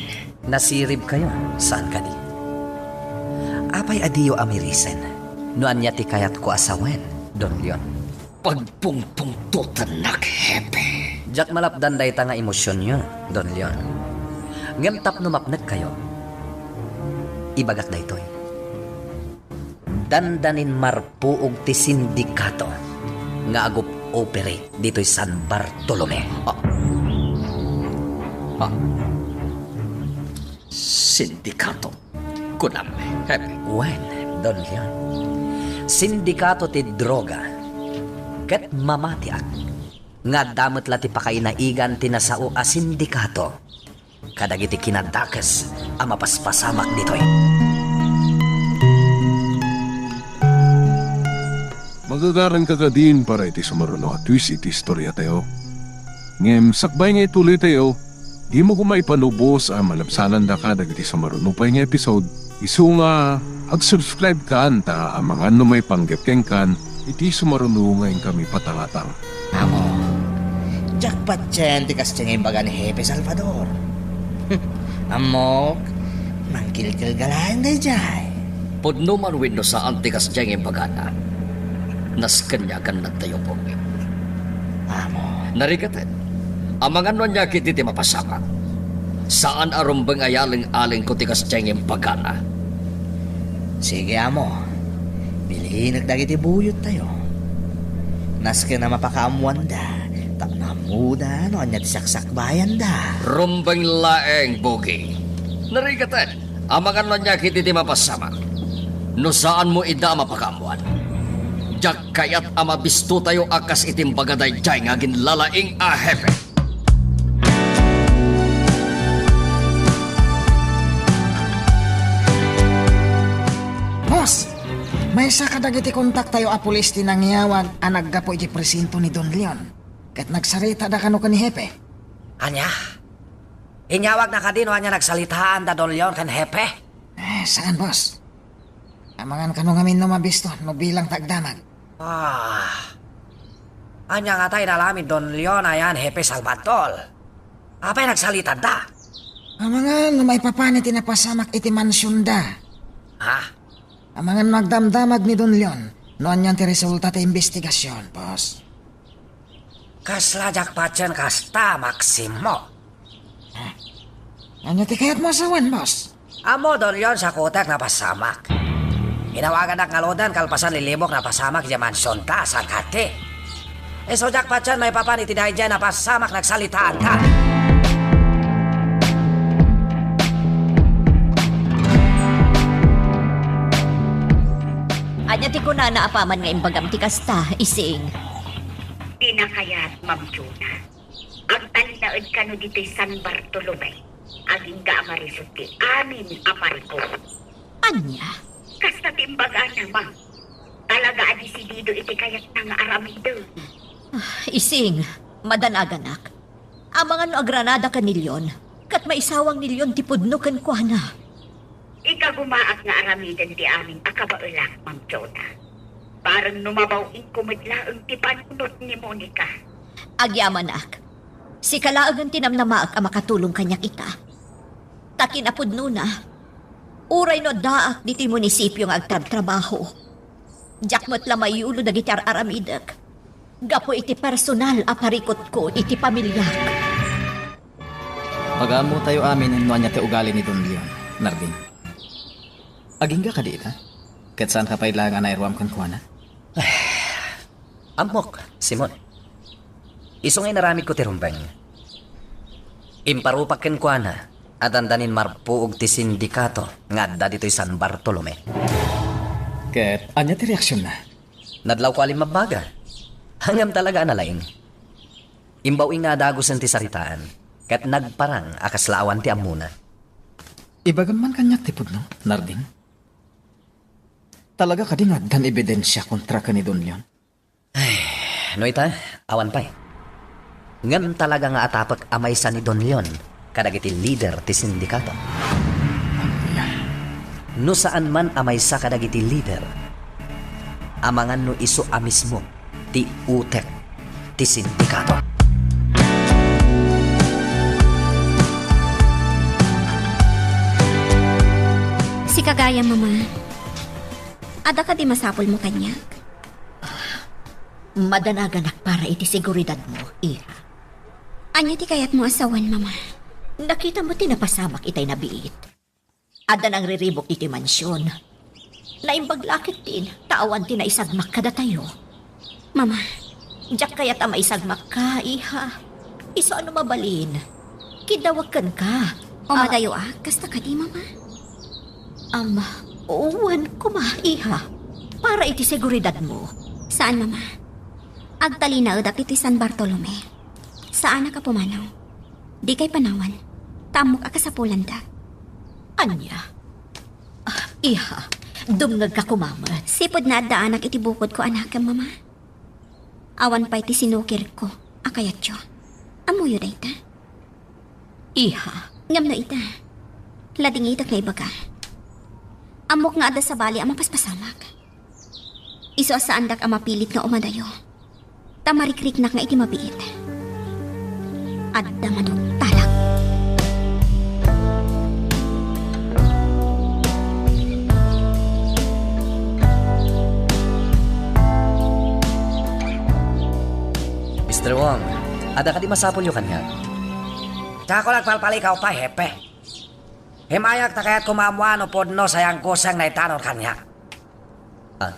Nasiribkayo, saan kadi? Apay a diyo amirisen no ania ti kayatko a sawen, Don Leon? Pagpungpungtotennak, Hepe. Diak malapdan dayta nga emosionyo, Don Leon. Ngem tapno mapnekkayo, ibagak daytoy. Dandanin marpuog ti sindikato nga agup-operate ditoy San Bartolome. Ah. Ah. Sindikato. Kunam, Hepe. Wen, Don Leon. Sindikato ti droga. Ket mamatiak nga adda met la ti pakainaigan ti nasao a sindikato kadagiti kinadakes a mapaspasamak ditoy. Magagaranka kadin para iti sumaruno a twist iti istoriatayo. Ngem sakbay nga ituloytayo, dimo koma ipalubos a malabsanandaka dagiti sumaruno pay nga episode, isu nga ag-subscribe kan ta amangan no maipanggep kenkan iti sumaruno nga inkami patangatang. Amo, diak patien ti kasdiay nga imbaga ni Hepe Salvador. Ammok, mangkilkilgalaeng daydiay. Pudno man wenno saan ti kasdiay nga imbagana, nasken nga agannadtayo, Pogi. Amo. Narigaten, amangan no ania ketdi ti mapasamak. Saan a rumbeng a yaleng-alengko ti kasdiay nga imbagana. Sige, amo. Bilinek dagiti buyottayo. Nasken a mapakaammoanda, tapno ammoda no ania ti saksakbayanda. Rumbeng laeng, Pogi. Narigaten, amangan no ania ketdi ti mapasamak. No saanmo ida a mapakaammoan, diak kayat a mabistotayo a kas iti imbaga daydiay nga aginlalaing a hepe. Boss, maysa kadagiti kontaktayo a pulis ti nangyawag a naggapu iti presinto ni Don Leon. Ket nagsaritada kano ken ni Hepe. Ania? Inyawagna kadi no ania nagsalitaanda Don Leon ken Hepe? Eh, saan, boss. Amangan kano ngamin no mabisto no bilang ta agdamag. Ah. Ania ngata inaramid Don Leon a yaan Hepe Salvador? Apay nagsalitada? Amangan no maipapan iti napasamak iti mansionda. Ha? Amangan no agdamdamag ni Don Leon no anian ti resulta ti imbestigasion, boss. Kasla diak patien kasta, Maximo. Ah. Ania ti kayatmo a sawen, boss? Ammo, Don Leon, sakutek napasamak. Inawaganak ngaruden kalpasan lilibok napasamak idiay mansionda, saan kadi? Isu diak patien maipapan iti daydiay napasamak nagsalitaanda. Ania ti kunana apaman nga imbagam ti kasta, Ising? Dina kayat, Ma'am Jonah. Agtalinaed kano ditoy San Bartolome. Agingga a marisut ti amin a parikut. Ania? Kasta ti imbagana, ma'am. Talaga a desidido iti kayatna nga aramiden. Ah, Ising, madanaganak. Amangan no agranada ken ni Leon, ket maisawang ni Leon ti pudno kenkuana. Ikagumaak nga aramiden ti amin a kabaelak, Ma'am Jonah. Bareng no mabaw-ingko met laeng ti panunot ni Monica. Agyamanak, sika laengen ti namnamaek a makatulong kaniak ita. Ta kinapudnona, uray no addaak ditoy munisipio nga agtrabtrabaho, diak met la mayulo dagiti ar-aramidek gapu iti personal a parikutko iti pamiliak. Pagaammotayo amin no ania ti ugali ni Don Leon, Nardin. Agingga kadi ita? Ket saanka pay laeng a nairuam kenkuana? Ammok, Simon. Isu nga inaramidko ti rumbeng. Imparupak kenkuana a dandanin marpuog ti sindikato nga adda ditoy San Bartolome. Ket ania ti reaksionna? Nadlawko a limmabbaga. Ngem talaga a nalaing. Imbaw-ing nga adagusen ti saritaan, ket nagparang a kasla awan ti ammona. Ibagam man kaniak ti pudno, Nardin. Talaga kadi nga addan ebidensia kontra ken ni Don Leon? Ay, no ita, awan pay. Ngem talaga nga atapek a maysa ni Don Leon kadagiti lider ti sindikato. No saan man a maysa kadagiti lider, amangan no isu a mismo ti utek ti sindikato. Sika gayam, Mama. Adda kadi masapulmo kaniak? Madanaganak para iti seguridadmo, iha. Ania ti kayatmo a sawen, Mama? Nakitamo ti napasamak itay nabiit. Adda nangriribuk iti mansion. Naimbag la ketdin ta awan ti naisagmak kadatayo. Mama. Diak kayat a maisagmakka, iha. Isu a no mabalin, Kidawag kenka. Umadayo a, kasta kadi, Mama? Ama, wen koma, iha. Para iti seguridadmo. Saan, Mama. Agtalinaedak iti San Bartolome. Saanak a pumanaw. Dikay panawan. Ta ammok a kasapulandak. Ania? Ah, iha, dumngegka koma met. Sipud naaddaanak iti bukodko a nakem, Mama. Awan pay ti sinukirko a kayatyo. Ammoyo dayta? Iha. Ngem no ita, ladingidak nga ibaga. Ammok nga adda sabali a mapaspasamak. Isu a saandak a mapilit nga umadayo. Ta marikriknak nga iti mabiit, adda manuktalak. Mister Wong, adda kadi masapulyo kaniak? Dakkel a agpalpalikaw pay, Hepe. Immayak ta kayatko maammuan no pudno sa yangkoseng naitanor kaniak. Ah.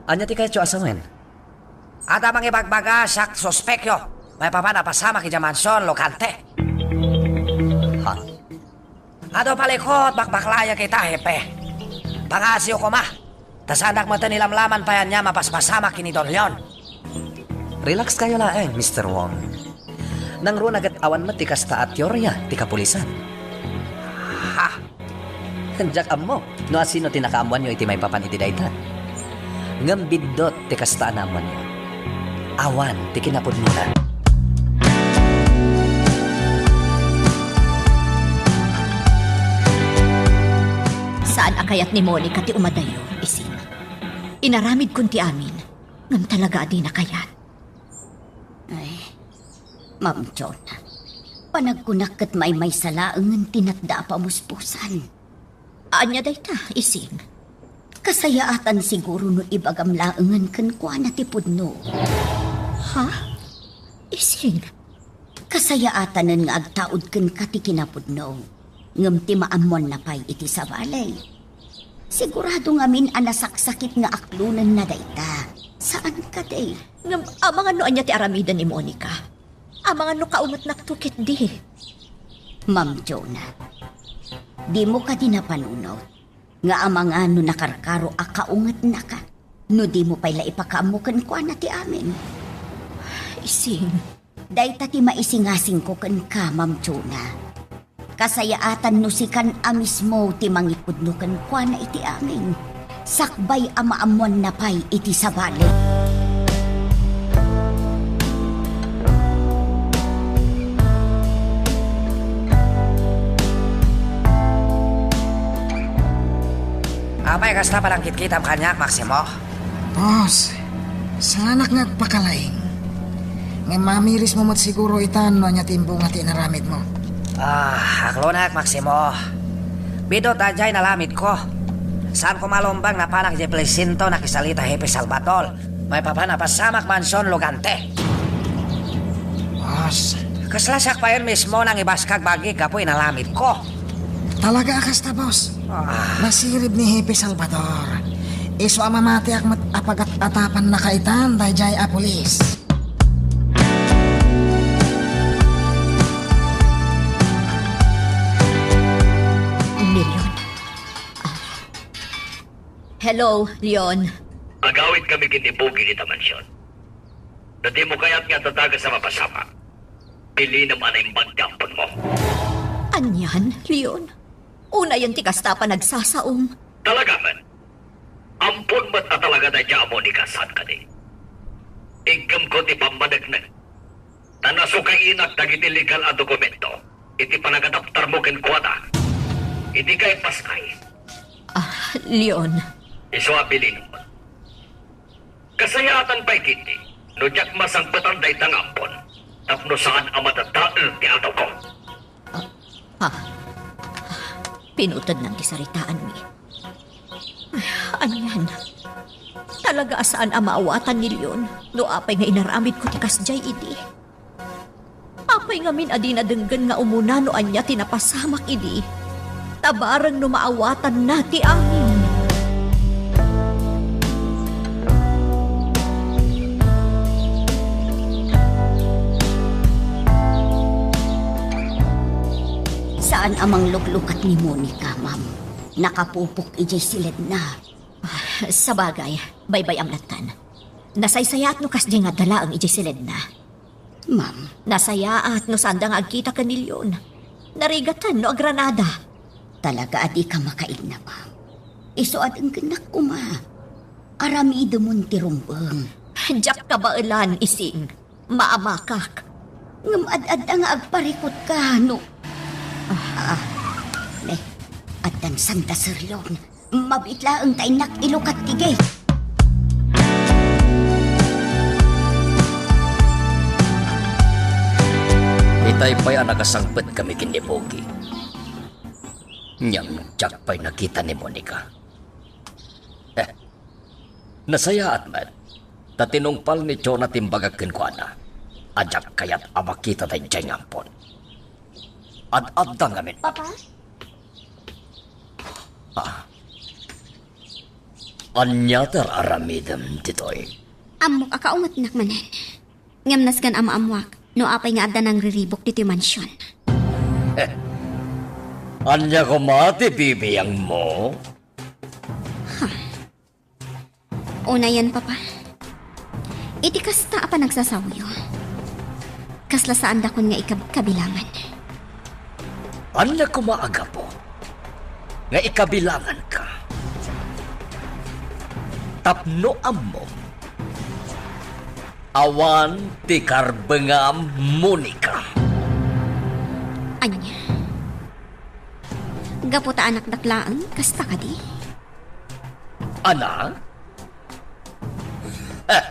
Ania ti kayatyo a sawen? Adda mangibagbaga siak suspekyo. Maipapan a pasamak idiay mansion, Lugante. Ha? Adu palikut, bakbaklayak ita, Hepe. Pangasiyo koma. Ta saandak met a nilamlaman pay ania mapaspasamak ken ni Don Leon. Relax kayo laeng, Mister Wong. Nangruna ket awan met ti kasta a teoria ti kapulisan. Ha? Diak ammo no asino ti nakaammoanyo iti maipapan iti dayta. Ngem biddut ti kasta a naammoanyo. Awan ti kinapudnona. Saan a kayat ni Monica ti umadayo, Ising. Inaramidkon ti amin, ngem talaga a dina kayat. Ay, Ma'am Jonah, panagkunak ket maymaysa laengen ti natda a pamuspusan. Ania dayta, Ising? Kasayaatan siguro no ibagam laengen kenkuana ti pudno. Ha? Ising? Kasayaatanen nga agtaud kenka ti kinapudno, ngem ti maammoanna pay iti sabali. Sigurado ngamin a nasaksakit nga aklonenna dayta. Saan kadi? Ngem amangan no ania ti aramiden ni Monica? Amangan no kaungetnakto ketdi? Ma'am Jonah, dimo kadi napanunot nga amangan no nakarkaro a kaungetnaka no dimo pay la ipakaammo kenkuana ti amin? Ising. Dayta ti maisingasingko kenka, Ma'am Jonah. Kasayaatan no sikan a mismo ti mangipudno kenkuana iti amin, sakbay a maammoanna pay iti sabali. Apay kasta panangkitkitam kaniak, Maximo? Boss, saanak nga agpakalaing. Ngem mamirismo met siguro itan no ania ti imbunga ti inaramidmo. Ah, aklonak, Maximo. Biddut daydiay inaramidko. Saanko malumbang napanak idiay presinto nakisalita Hepe Salvador. Maipapan a pasamak mansion, Lugante. Boss. Kasla siak payen mismo nangibaskag bagik gapu inaramidko. Talaga a kasta, boss? Ah. Nasirib ni Hepe Salvador. Isu a mamatiak met a pagat-atapannaka itan daydiay a pulis. Ni Leon. Ah. Hello, Leon. Agawidkami ken ni Buging ita mansion. No dimo kayat nga adda dakes a mapasamak, bilinem a naimbag ti amponmo. Anian, Leon? Unayen ti kasta a panagsasaom. Talaga met. Ampon met a talaga daydiay a Monica, saan kadi? Iggem ko ti pammaneknek. Ta nasukainak dagiti legal a dokumento iti panagadaptarmo kenkuana. Iti kaipaskay. Ah, Leon. Isu a bilin. Kasayaatan pay ketdi no diak masangpetan dayta nga ampon tapno saan a madadael ti atawko. Ah, ah. Pinutednan ti saritaanmi. Anian? Talaga a saan a maawatan ni Leon no apay nga inaramidko ti kasdiay idi. Apay ngamin a dina denggen nga umuna no ania ti napasamak idi? Ta bareng no maawatanna ti amin. Saan a mangluklukat ni Monica, ma'am. Nakapupok idiay siledna. Sabagay, baybay-am lattan. Nasaysayaat no kasdi nga adda laeng idiay siledna. Ma'am. Nasayaat no saanda nga agkita ken ni Leon. Narigaten no agranada. Talaga a dika makaigna, ma'am. Isu a denggennak koma. Aramidemon ti rumbeng. Diak kabaelan, Ising. Maamakak. Ngem ad-adda nga agparikutka, no? Ah, ne, addan sanda Sir Leon. Mabiit laeng ta innak ilukat ti gate. Itay pay a nakasangpet kami ken ni Pogi. Ngem diak pay nakita ni Monica. Eh, nasayaat met, ta tinungpal ni Jonah ti imbagak kenkuana a diak kayat a makita daydiay nga ampon. Ad-adda ngamin. Papa? Ah. Ania ti ar-aramidem ditoy? Ammok a kaungetnak manen. Ngem nasken a maammoak no apay nga adda nangriribuk ditoy mansion. Ania koma ti bibiangmo? Unayen, Papa. Iti kasta a panagsasaoyo, kasla saandakon nga ikab-, kabilangan. Ania koma a gapu nga ikabilanganka? Tapno ammom, awan ti karbengam, Monica. Ania? Gapu ta anakdak laeng, kasta kadi? Anak? Eh,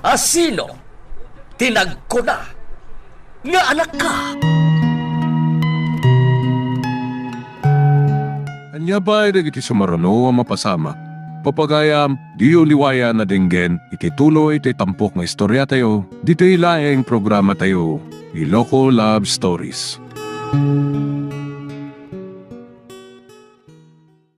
a sino ti nagkuna nga anakka? Ania pay dagiti sumaruno a mapasamak? Pagayam, diyo liwayan a denggen iti tuloy ti tampok nga istoriatayo, ditoy laeng programatayo, Iloko Love Stories.